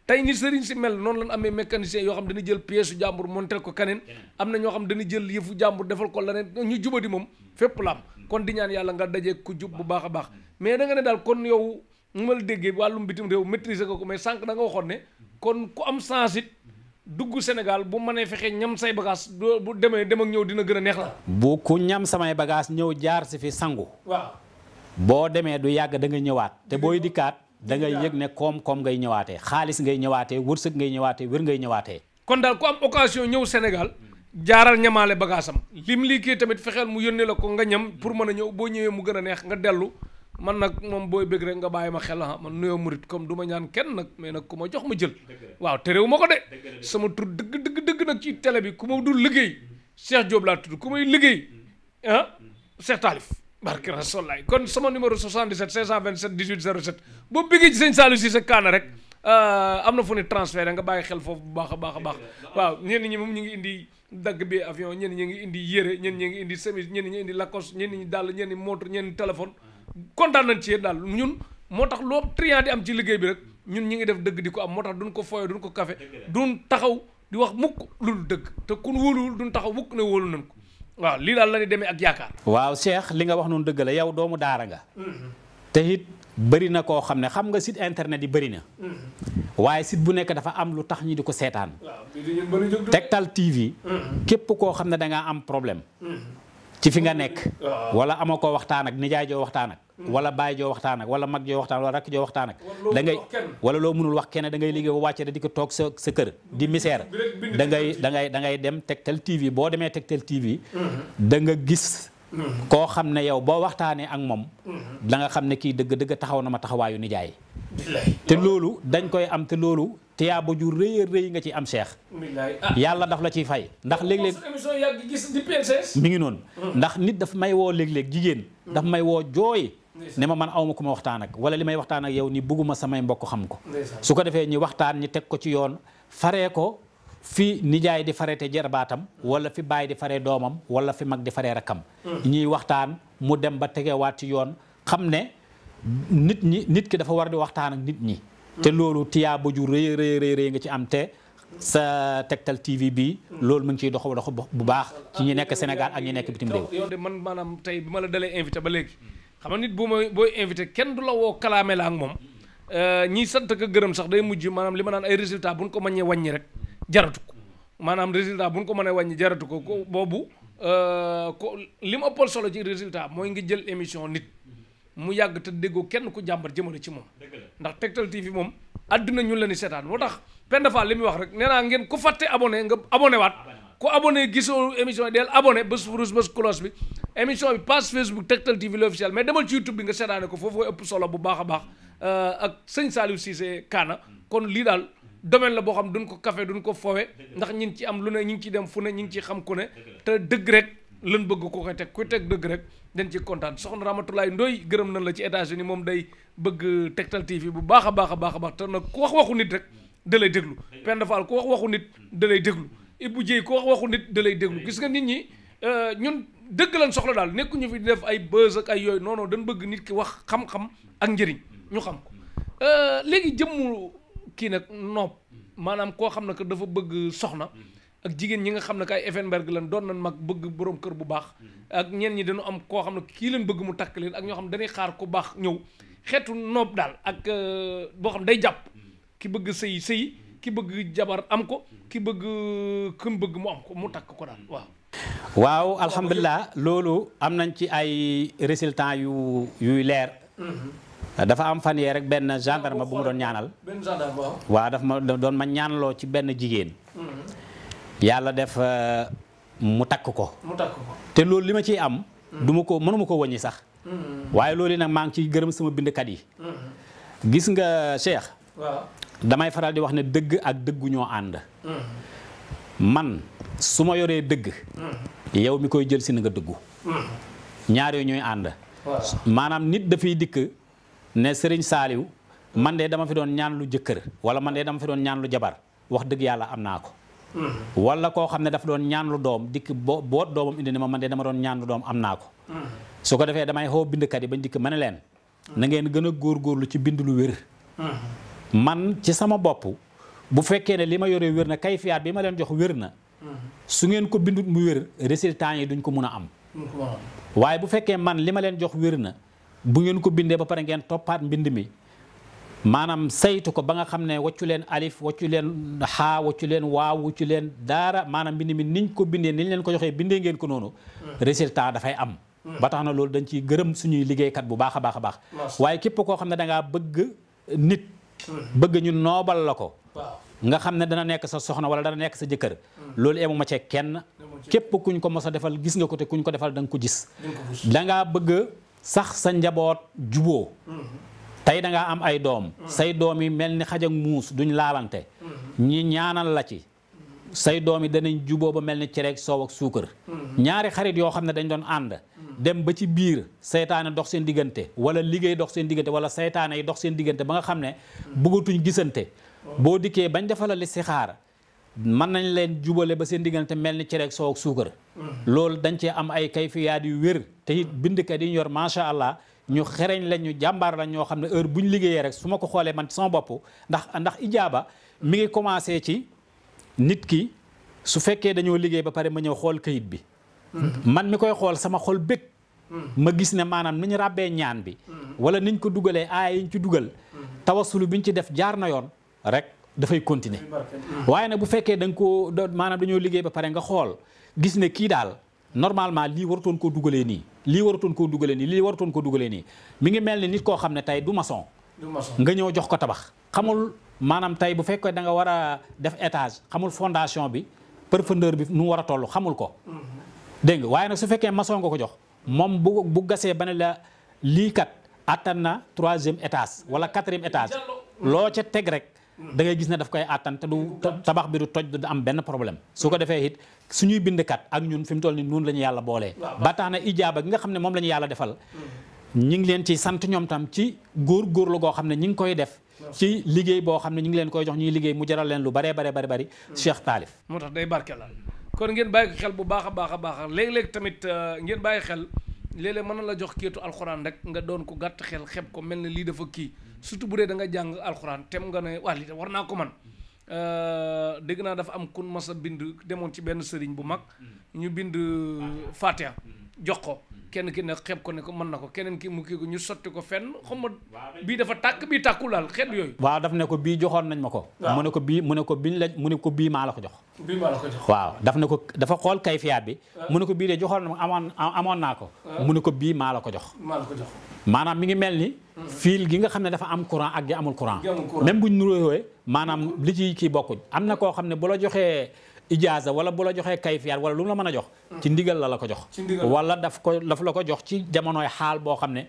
tey ni sëriñ si mel noonu lañ amee mécanicien yoo xam dañuy jël pièce su jàmbur montel ko kaneen am na ñoo xam dañuy jël yëfu jàmbur defal ko leneen ñu jubadi moom fépp la am kon di ñaan yàlla nga dajee ku jub bu baax a baax mais da nga ne daal kon yow mu ma la déggee wàllum bitim réew maîtriser ko mais sànq da nga waxoon ne kon ku am sens it dugg Sénégal bu mënee fexe ñam say bagage bu demee dem ak ñëw dina gën a neex la. bu ku ñam samay bagage ñëw jaar si fi sangu. waaw boo demee du yàgg da nga ñëwaat te booy dikkaat da ngay yëg ne koom-koom ngay ñëwaatee xaalis ngay ñëwaatee wërsëg ngay ñëwaatee wér ngay ñëwaatee. kon daal ku am occasion ñëw Sénégal jaaral ñamaale bagage am lim lii kii tamit fexeel mu yónnee la ko nga ñam pour mën a ñëw boo ñëwee mu gën a neex nga dellu. man nag moom booy bëgg rek nga bàyyi ma xel man nuyoo murit comme du ma ñaan kenn nag mais nag ku ma jox ma jël waaw terewu ma ko de sama tur dëgg nag ci télé bi ku ma dul liggéey Cheikh Diop laa tudd ku may liggéey Cheikh Talif barke Rasulaay kon sama numéro 77 527 18 07 boo bëggee ci sëñ Saliou Cissé Kaana rek am na fu ne transféré nga bàyyi xel foofu bu baax a baax waaw ñenn ñi moom ñu ngi indi dagg bi avion ñenn ñi ngi indi yére ñenn ñi ngi indi chemise ñenn ñi indi Lacoste ñenn ñi dàll ñenn ñi montre ñenn ñi téléphone kontaan nañ ci yéen daal ñun moo tax loo triant di am ci liggéey bi rek ñun ñi ngi def dëgg di ko am moo tax duñ ko foyee duñ ko café duñ taxaw di wax mukk lu dëgg te kun wóoluwul duñ taxaw mukk ne wóolu nañ ko waaw lii daal la ñuy demee ak yaakaar. waaw Cheikh li nga wax noonu dëgg la yow doomu daara nga. te it bëri na koo xam ne xam nga site internet yi bëri na. waaye site bu nekk dafa am lu tax ñi di ko seetaan. Tektal TV. képp koo xam ne da ngaa am problème. ci fi nga nekk wala ama ko waxtaan ak nijaay joo waxtaan ak wala baay joo waxtaan ak wala mag joo waxtaan wala rakk joo waxtaan ak da ngay wala loo mënul wax kenn da ngay liggéey ba wàcce da di ko toog sa kër di misère da ngay dem Tektal TV boo demee Tektal TV da nga gis koo xam ne yow boo waxtaanee ak moom da nga xam ne kii dëgg taxaw na ma taxawaayu nijaay te loolu dañ koy am te loolu tiyaaba ju rëy nga ci am Cheikh yàlla daf la ciy fay ndax léeg-léeg mi ngi noonu ndax nit daf may woo léeg-léeg jigéen daf may woo jooy ne ma man awma ku ma waxtaan ak wala li may waxtaan ak yow ni bugguma samay mbokk xam ko su ko defee ñi waxtaan ñi teg ko ci yoon faree ko fi nijaay di faree te jarbaatam wala fi baay di faree doomam wala fi mag di faree rakkam ñiy waxtaan mu dem ba tegewaat ci yoon xam ne nit ki dafa war di waxtaan ak nit ñi te loolu tiyaaba ju rëy nga ci am te sa Tektal TV bi loolu mu ngi ciy dox bu baax ci ñi nekk Sénégal ak ñi nekk bitim réew. yow de man maanaam tey bi ma la dalee invité ba léegi xam nga nit booy invité kenn du la woo kalaame la ak moom ñiy sant ko gërëm sax day mujj maanaam li ma naan ay résultat bu ñu ko mënee wàññi rek jaratu ko maanaam résultat bu ñu ko mënee wàññi jaratu ko boobu li mu ëppal solo ci résultat mooy nga jël émission nit mu yàgg te déggoo kenn ku jàmbat jëmale ci moom ndax Tektal TV moom adduna ñun la ni seetaan moo tax Penda Fall li muy wax rek nee naa ngeen ku fàtte abonné nga abonné waat ku abonné gisoo émission yi del abonné bés rouge bés cloche bi émission bi page Facebook Tektal TV l'officiel mais demal ci YouTube bi nga seetaane ko foofu ëpp solo bu baax a baax ak sëñ Saliou Cissé Kana kon lii daal domaine la boo xam duñ ko café duñ ko fowe ndax ñi ngi ci am lu ne ñi ngi ci dem fu ne ñi ngi ci xam ku ne te dëgg rek lan bëgg ko koy teg ku teg dëgg rek dañ ci kontaan soxna Ramatoulaye Ndoye gërëm nañ la ci États-Unis moom day bëgg Tektal TV bu baax a baax a baax a baax te nag ku wax waxu nit rek da lay déglu Penda Fall ku wax waxu nit da lay déglu Ibou Dieye ku wax waxu nit da lay déglu gis nga nit ñi ñun dëgg lañ soxla daal nekkuñu fi di def ay buzz ak ay yooyu non non dañ bëgg nit ki wax xam-xam ak njëriñ ñu xam ko léegi jëmmu kii nag noob maanaam koo xam ne que dafa bëgg soxna ak jigéen ñi nga xam ne que ay Effenberg lan doon nañ mag bëgg borom kër bu baax ak ñenn ñi dañu am koo xam ne kii leen bëgg mu takk leen ak ñoo xam ne dañuy xaar ku baax ñëw xeetu noob daal ak boo xam day jàpp ki bëgg sëy ki bëgg jabar am ko ki bëgg këm bëgg mu am ko mu takk ko daal waaw alhamdulilah loolu am nañ ci ay résultats yuy leer dafa am fan yee rek benn gendarme bu mu doon ñaanal waaw daf ma doon ma ñaanloo ci benn jigéen yàlla def mu takk ko te loolu li ma ciy am mënuma ko wàññi sax waaye loolu nag maa ngi ciy gërëm sama bindkat yi gis nga Cheikh damay faral di wax ne dëgg ak dëggu ñoo ànd man su ma yoree dëgg yow mi koy jël si na nga dëggu ñaar yooyu ñooy ànd maanaam nit dafay dikk ne Serigne Saliou man de dama fi doon ñaan lu jëkkër wala man de dama fi doon ñaan lu jabar wax dëgg yàlla am naa ko wala koo xam ne dafa doon ñaan lu doom dikk boot doomam indi ne ma man de dama doon ñaan lu doom am naa ko su ko defee damay xoo bindkat yi bañ dikk ma ne leen na ngeen gën a góorgóorlu ci bind lu wér man ci sama bopp bu fekkee ne li ma yoree wér na kayfiyaat bi ma leen jox wér na su ngeen ko bindut mu wér résultat yi duñ ko mun a am waaye bu fekkee man li ma leen jox wér na bu ngeen ko bindee ba pare ngeen toppaat mbind mi maanaam saytu ko ba nga xam ne waccu leen alif waccu leen xaa waccu leen waaw waccu leen daara maanaam mbind mi niñ ko bindee niñ leen ko joxee bindee ngeen ko noonu résultat dafay am ba tax na loolu dañ ciy gërëm suñuy liggéeykat bu baax a baax a baax waaye képp koo xam ne dangaa bëgg nit bëgg ñu noobal la ko nga xam ne dana nekk sa soxna wala dana nekk sa jëkkër loolu emu ma cee kenn képp kuñ ko mos a defal gis nga ko te kuñ ko defal da nga ko gis dangaa bëgg sax sa njaboot juboo tey dangaa am ay doom say doom yi mel ni xaj ak muus duñ laalante ñi ñaanal la ci say doom yi danañ juboo ba mel ni cereeg soow ak suukar ñaari xarit yoo xam ne dañ doon ànd dem ba ci biir seytaane dox seen diggante wala liggéey dox seen diggante wala seytaane yi dox seen diggante ba nga xam ne bëggatuñ gisante boo dikkee bañ defal li si xaar mën nañ leen jubale ba seen diggante mel ni cereeg soow ak suukar loolu dañ cee am ay kayfiyaat yu wér te it bindkat yi ñu yor macha allah ñu xereñ lañ ñu jàmbaar lañ ñoo xam ne heure bu ñu liggéeyee rek su ma ko xoolee man sama bopp ndax ijaaba mi ngi commencé ci nit ki su fekkee dañoo liggéey ba pare ma ñëw xool kayit bi man mi koy xool sama xol bëgg ma gis ne maanaam ni ñu ràbbee ñaan bi wala niñ ko dugalee aaya yi ñu ci dugal tawasulu bi ñu ci def jaar na yoon rek dafay continuer waaye nag bu fekkee da nga koo maanaam dañoo liggéey ba pare nga xool gis ne kii daal normalement lii waratoon koo dugalee nii lii waratoon koo dugalee nii lii waratoon koo dugalee nii mi ngi mel ni nit koo xam ne tey du maçon nga ñëw jox ko tabax xamul maanaam tey bu fekkee da nga war a def étage xamul fondation bi profondeur bi nu mu war a toll xamul ko dégg nga waaye nag su fekkee maçon nga ko jox moom bu gasee ba ne la lii kat attan na 3e étage wala 4e étage loo ca teg rek da ngay gis ne daf koy attan te du tabax bi du toj du am benn problème su ko defee it suñuy bindkat ak ñun fi mu toll ni noonu la ñu yàlla boolee ba tax na ijaaba gi nga xam ne moom la ñu yàlla defal ñi ngi leen ci sant ñoom tam ci góorgóorlu goo xam ne ñi ngi koy def ci liggéey boo xam ne ñu ngi leen koy jox ñuy liggéey mu jaral leen lu bare bari Cheikh Taalif moo tax day barkeelal kon ngeen bàyyi ko xel bu baax a baax a baax léeg-léeg tamit ngeen bàyyi xel léeg-léeg mën na la jox kéetu alxuraan rek nga doon ko gàtt xel xeb ko mel ne lii dafa kii surtout bu dee da nga jàng alxuraan tem nga ne waa lii war naa ko man dégg naa dafa am kun mas a bind demoon ci benn sëriñ bu mag ñu bind Fatiha jox ko kenn ki ne xeeb ko ne ko mën na ko keneen ki mu kii ko ñu sotti ko fenn xam nga bii dafa tàkk bii tàkkul daal xeet yooyu waaw daf ne ko bii joxoon nañ ma ko mu ne ko bii maa la ko jox waaw daf ne ko dafa xool kayfiyaat bi mu ne ko bii de joxoon na amoon naa ko mu ne ko bii maa la ko jox maanaam mi ngi mel ni fiil gi nga xam ne dafa am courant ak gi amul courant même buñ nuróowee maanaam li ci kii bokkuñ am na koo xam ne bu la joxee ijaaza wala bu la joxee kayfiyaat wala lu mu la mën a jox ci ndigal la ko jox wala daf la ko jox ci jamonoy xaal boo xam ne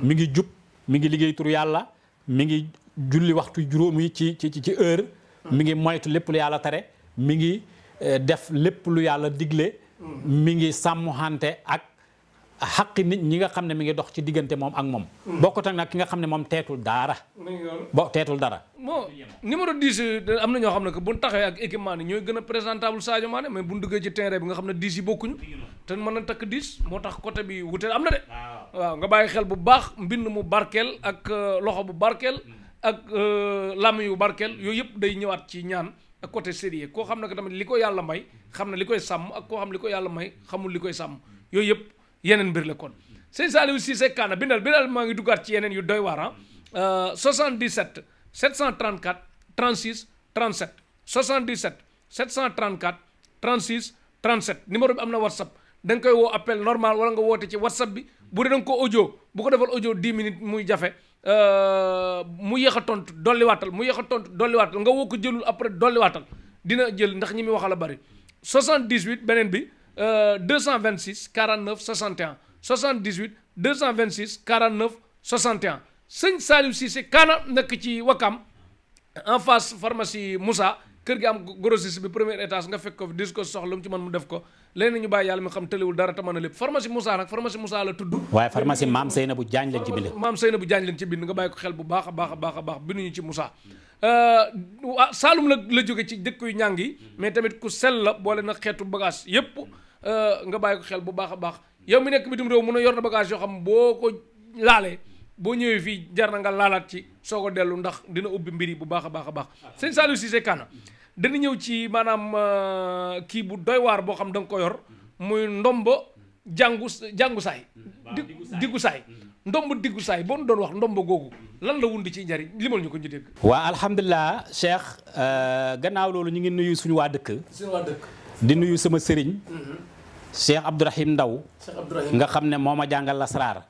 mi ngi jub mi ngi liggéey turu yàlla mi ngi julli waxtu juróomi ci heure mi ngi moytu lépp lu yàlla tere mi ngi def lépp lu yàlla digle mi ngi sàmmuxante ak xaqi nit ñi nga xam ne mi ngi dox ci diggante moom ak moom bokkut ak nag ki nga xam ne moom teetul dara teetul dara bon numéro 10 am na ñoo xam ne que bu ñu taxawee ak équipement ni ñooy gën a présentable Sadio Mané mais bu ñu duggee ci terrain bi nga xam ne 10 yi bokkuñu te mën na takk 10 moo tax côté bi wuteel am na de waaw nga bàyyi xel bu baax mbind mu barkeel ak loxo bu barkeel ak làmmiñ yu barkeel yooyu yëpp day ñëwaat ci ñaan ak côté sérieux koo xam ne que tamit li ko yàlla may xam ne li koy sàmm ak koo xam li ko yàlla may xamul li koy sàmm yooyu yëpp yeneen mbir la kon sëñ Saliou Cissé Kana bindal maa ngi duggaat ci yeneen yu doy waar 77 734 36 37 77 734 36 37 numéro bi am na WhatsApp da nga koy woo appel normal wala nga woote ci WhatsApp bi bu dee da nga ko audio bu ko defal audio 10 minutes muy jafe mu yéex a tontu dolliwaatal mu yéex a tontu dolliwaatal nga woo ko jëlul après dolliwaatal dina jël ndax ñi muy waxal a bari 78 beneen bi 226 49 61 78 226 49 61 sëñ Saliou Cissé Kana nekk ci Wakam en face pharmacie Moussa kër gi am grossiste bi premier étage nga fekk ko fi dis ko soxla mu ci mën mu def ko léegi ñu bàyyi yàlla mi xam tëlewul dara te mën a lépp pharmacie Moussa nag pharmacie Moussa la tudd waaye pharmacie maam Seynabou Diagne lañ ci bind maam Seynabou Diagne lañ ci bind nga bàyyi ko xel bu baax a baax a baax a baax binduñu ci Moussa Saalum la jóge ci dëkk yu ñàng yi mais tamit ku sell la boole na xeetu bagage yépp nga bàyyi ko xel bu baax a baax yow mi nekk bitim réew mun a yor na bagage yoo xam boo ko laalee boo ñëwee fii jar na nga laalaat ci soo ko dellu ndax dina ubbi mbir yi bu baax a baax a baax sëñ Saliou Cissé Kana dana ñëw ci maanaam kii bu doy waar boo xam da nga ko yor muy ndombo jàngu saay diggu saay ndombo diggu saay boo doon wax ndombo googu lan la wundi ci njariñ limal ñu ko ñu dégg waa alhamdulilah Cheikh gannaaw loolu ñu ngi nuyu suñu waa dëkk di nuyu sama sëriñ Cheikh Abdourahim Ndaw nga xam ne moo ma jàngal lasraar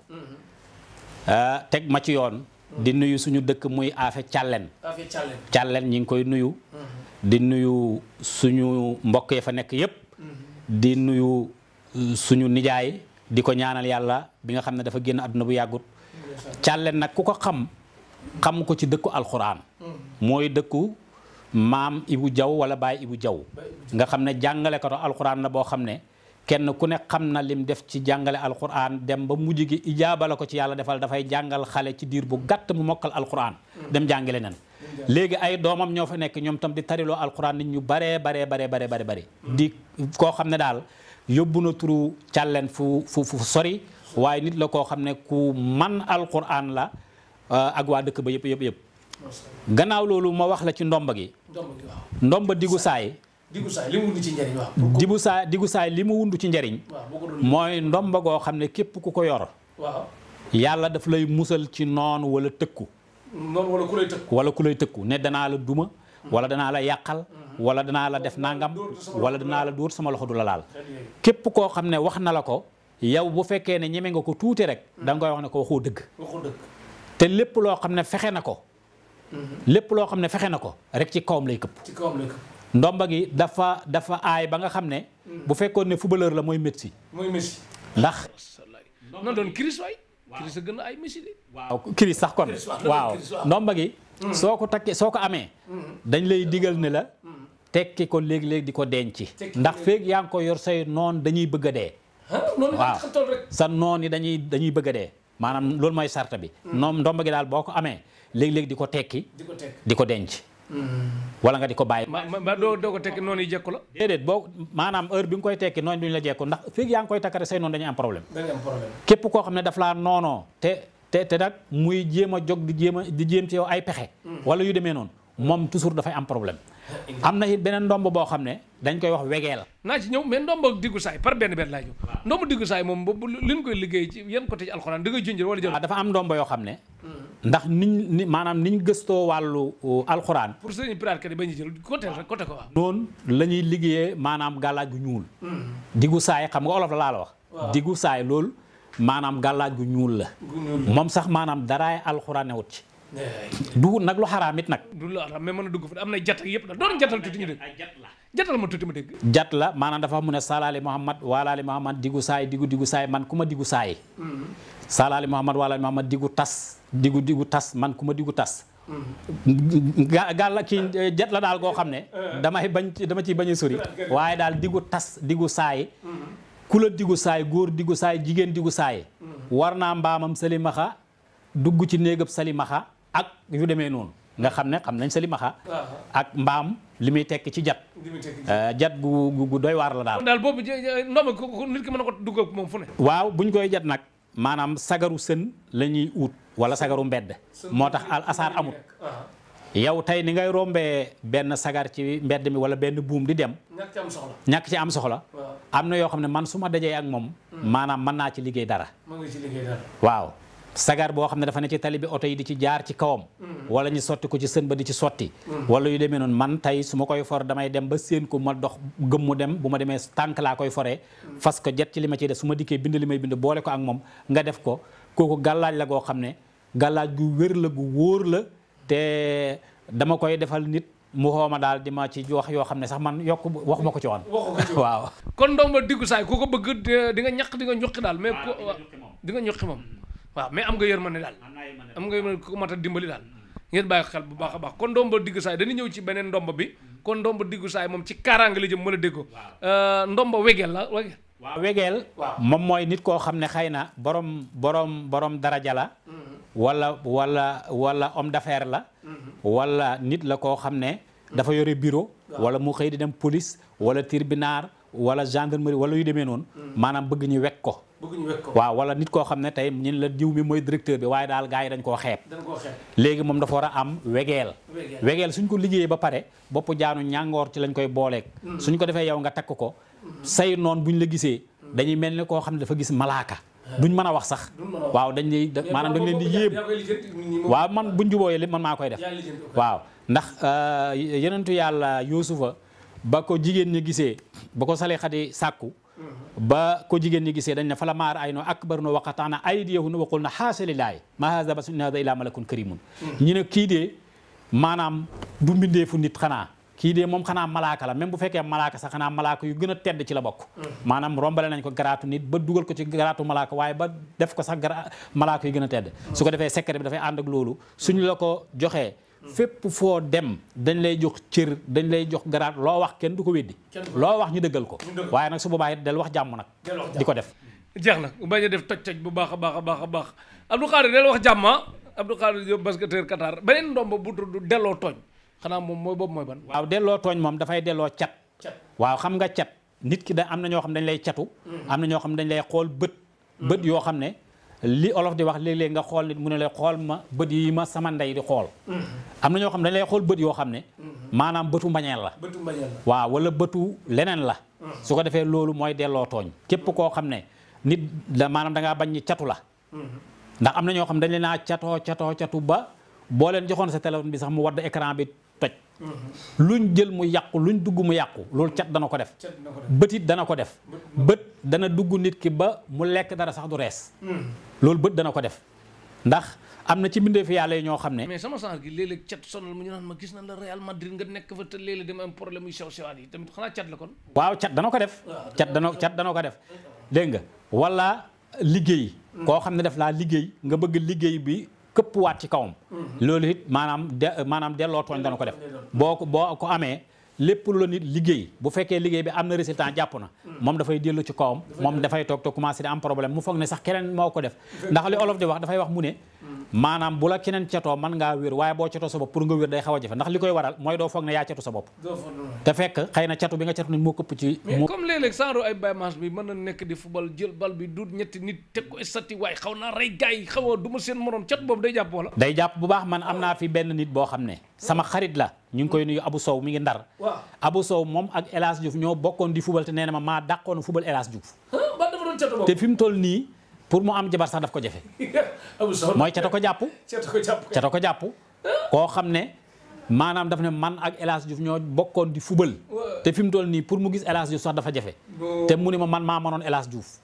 teg ma ci yoon di nuyu suñu dëkk muy Afe Càllen ñi ngi koy nuyu di nuyu suñu mbokk yi fa nekk yépp di nuyu suñu nijaay di ko ñaanal yàlla bi nga xam ne dafa génn àdduna bu yàggut Càllen nag ku ko xam ko ci dëkku alxuraan mooy dëkku maam Ibu Jaw wala Baay Ibu Jaw nga xam ne jàngalekatu alxuraan la boo xam ne kenn ku ne xam na lim def ci jàngale alquran dem ba mujj gi ijaaba la ko ci yàlla defal dafay jàngal xale ci diir bu gàtt mu mokkal alquran dem jàngale nen léegi ay doomam ñoo fa nekk ñoom tam di tariloo alquran nit ñu baree bare di koo xam ne daal yóbbu na turu Càllen fu sori waaye nit la koo xam ne ku man alquran la ak waa dëkk ba yëpp gannaaw loolu ma wax la ci ndomba gi ndomba diggu saay diggu saay li mu wundu ci njariñ waaw diggu saay li mu wundu ci njariñ mooy ndomba goo xam ne képp ku ko yor yàlla daf lay musal ci noonu wala tëkku wala ku lay tëkku ne danaa la duma wala danaa la yàqal wala danaa la def nangam wala danaa la dóor sama loxo du la laal képp koo xam ne wax na la ko yow bu fekkee ne ñeme nga ko tuuti rek da nga koy wax ne ko waxoo dëgg te lépp loo xam ne fexe na ko rek ci kawam lay këpp ndomba gi dafa aay ba nga xam ne bu fekkoon ne footballeur la mooy Messi ndax non doon Chris waay Chris a gën a ay Messi de waaw Chris sax kon waaw ndomba gi soo ko takkee soo ko amee dañ lay digal ne la tekki ko léegi-léegi di ko denc ndax feeg yaa ngi ko yor say noon dañuy bëgg a dee waaw sa noon yi dañuy bëgg a dee maanaam loolu mooy sarta bi ndomba gi daal boo ko amee léegi-léegi di ko tekki di ko denc wala nga di ko bàyyi doo ko tekki noonu yi jekku la déedéet boo maanaam heure bi nga koy tekki noonu duñu la jekku ndax fii yaa ngi koy takkare say noonu dañuy am problème képp koo xam ne daf laa noonoo te nag muy jéem a jóg di jéem ci yow ay pexe wala yu demee noonu moom toujours dafay am problème am na it beneen ndomb boo xam ne dañ koy wax wegeel naa ci ñëw mais ndomb diggu saay par benn laay ñëw ndomb diggu saay moom boobu li ñu koy liggéey ci yan côté ci alxuraan da ngay junjër wala jël dafa am ndomb yoo xam ne ndax niñ gëstoo wàllu alxuraan pour sëñ pirate kat yi ba ñu jël côté ko waaw noonu la ñuy liggéeyee maanaam gàllaaj gu ñuul diggu saay xam nga olof la laa la wax diggu saay loolu maanaam gàllaaj gu ñuul la moom sax maanaam daraay alxuraan newut ci du nag lu xaraam it nag. du la mais mën a dugg fa am na jat yëpp da doon jatal tuuti ñu dégg. jatal ma tuuti ma dégg. jat la maanaam dafa mu ne salaali Muhammad waalaali Muhammad diggu saay diggu saay man ku ma diggu saay. salaali Muhammad waalaali Muhammad diggu tas man ku ma diggu tas. gàll kii jat la daal goo xam ne. dama ciy bañ a sori. waaye daal diggu saay. ku la diggu saay góor diggu saay jigéen diggu saay. war naa mbaamam salimaxa dugg ci néegab salimaxa ak yu demee noonu nga xam nañ salimaxa ak mbaam li muy tekki ci jat jat gu doy waar la daal boobu ndoom ko nit ki mën na ko dugg ak moom fu ne waaw buñ koy jat nag maanaam sagaru sën la ñuy ut wala sagaru mbedd moo tax al asaar amut yow tey ni ngay rombee benn sagar ci mbedd mi wala benn buum di dem ñàkk ci am soxla am na yoo xam ne man su ma dajee ak moom maanaam mën naa ci liggéey dara waaw sagar boo xam ne dafa ne ci tali bi oto yi di ci jaar ci kawam wala ñu sotti ko ci sën ba di ci sotti wala yu demee noonu man tey su ma koy for damay dem ba séen ko ma dox gëm mu dem bu ma demee tànk laa koy foree fas ko jet ci li ma ciy def su ma dikkee bind li may bind boole ko ak moom nga def ko kooku gàllaaj la goo xam ne gàllaaj gu wér la gu wóor la te dama koy defal nit mu xooma daal di ma ci wax yoo xam ne sax man yokk wax ma ko ci woon waaw kon ndomba diggu saay ku ko bëgg di nga ñaq di nga ñuqi daal mais di nga ñuqi moom waaw mais am nga yërmande daal am nga yërmande ku mat a dimbali daal ngeen bàyyi xel bu baax a baax kon ndomba diggu saay dañuy ñëw ci beneen ndomba bi kon ndomba diggu saay moom ci kaaraange la jëm mën a déggoo ndomba wegeel la wegeel waaw wegeel moom mooy nit koo xam ne xëy na borom daraja la wala homme d'affaires la wala nit la koo xam ne dafa yore bureau wala mu xëy di dem police wala tribunal wala gendarmerie wala yu demee noonu maanaam bëgg ñu wekk ko waaw wala nit koo xam ne tey ñun la diw mi mooy directeur bi waaye daal gars yi dañ koo xeeb léegi moom dafa war a am wegeel suñ ko liggéeyee ba pare bopp jaanu ñàngoor ci lañ koy booleeg suñ ko defee yow nga takk ko say noon buñ la gisee dañuy mel ni koo xam ne dafa gis malaaka duñ mën a wax sax waaw dañ leen di yéem waaw man buñ jubooyee lépp man maa koy def waaw ndax yenentu yàlla Yuusufa ba ko jigéen ñi gisee ba ko Salixati sàkku ba ko jigéen ñi gisee dañ ne fa la maar ay no akbar no waqataana aydiyahunna wa qulna haasha lillaahi ma haza basharun in haza illa malakun karimun ñu ne kii de maanaam du mbindeefu nit xanaa kii de moom xanaa malaaka la même bu fekkee malaaka sax xanaa malaaka yu gën a tedd ci la bokk maanaam rombale nañ ko garaatu nit ba dugal ko ci garaatu malaaka waaye ba def ko sax malaaka yu gën a tedd su ko defee secret bi dafay ànd ak loolu suñu la ko joxee fépp foo dem dañ lay jox cër dañ lay jox garaat loo wax kenn du ko weddi loo wax ñu dëggal ko waaye nag su boobaa it del wax jàmm nag di ko def jeex na bañ a def toj bu baax a baax Abdou Khadre del wax jàmm Abdou Khadre Diop basketteur Qatar beneen ndomba bu tudd delloo tooñ xanaa moom mooy boobu mooy ban waaw delloo tooñ moom dafay delloo cat waaw xam nga cat nit ki da am na ñoo xam dañ lay catu am na ñoo xam dañ lay xool bët yoo xam ne li olof di wax léeg-léeg nga xool nit mu ne lay xool ma bët yi ma sama ndey di xool am na ñoo xam dañ lay xool bët yoo xam ne maanaam bëtu mbañeel la waaw wala bëtu leneen la su ko defee loolu mooy delloo tooñ képp koo xam ne nit da maanaam da ngaa bañ ñi catu la ndax am na ñoo xam dañ leen naa catu ba boo leen joxoon sa téléphone bi sax mu wadd écran bi toj luñ jël mu yàqu luñ dugg mu yàqu loolu cat dana ko def bët it dana ko def bët dana dugg nit ki ba mu lekk dara sax du rees loolu bët dana ko def ndax am na ci mbindeefi yàlla yi ñoo xam ne mais sama sens gi léeg-léeg cat sonal mu ñu naan ma gis na la Real Madrid nga nekk fa te léeg-léeg dama am problème yu sew sewaat yi tamit xanaa cat la kon waaw cat dana ko def cat dana ko def dégg nga wala liggéey koo xam ne def laa liggéey nga bëgg liggéey bi këpp waat ci kawam loolu it maanaam delloo tooñ dana ko def boo ko amee lépp lu la nit liggéey bu fekkee liggéey bi am na résultat jàpp na moom dafay dellu ci kawam moom dafay toog te commencé di am problème mu foog ne sax keneen moo ko def ndax li olof di wax dafay wax mu ne maanaam bu la keneen catoo mën ngaa wér waaye boo catoo sa bopp pour nga wér day xaw a jafe ndax li koy waral mooy doo foog ne yaa catu sa bopp te fekk xëy na catu bi nga catu nit moo këpp ci mais comme léeg-léeg saaru ay baymange bi mën na nekk di football jël bal bi du ñetti nit teg ko stati waaye xaw naa rey gars yi xaw a du ma seen morom cat boobu day jàpp wala day jàpp bu baax man am naa fi benn nit boo xam ne sama xarit la ñu ngi koy nuyu Abou Sow mi ngi Ndar Abou Sow moom ak El Hadj Diouf ñoo bokkoon di football te nee na ma maa dàqoon football El Hadj Diouf te fi mu toll nii pour mu am jabar sax daf ko jafe mooy cata ko jàpp koo xam ne maanaam daf ne man ak El Hadj Diouf ñoo bokkoon di football te fi mu toll nii pour mu gis El Hadj Diouf sax dafa jafe te mu ne ma man maa mënoon El Hadj Diouf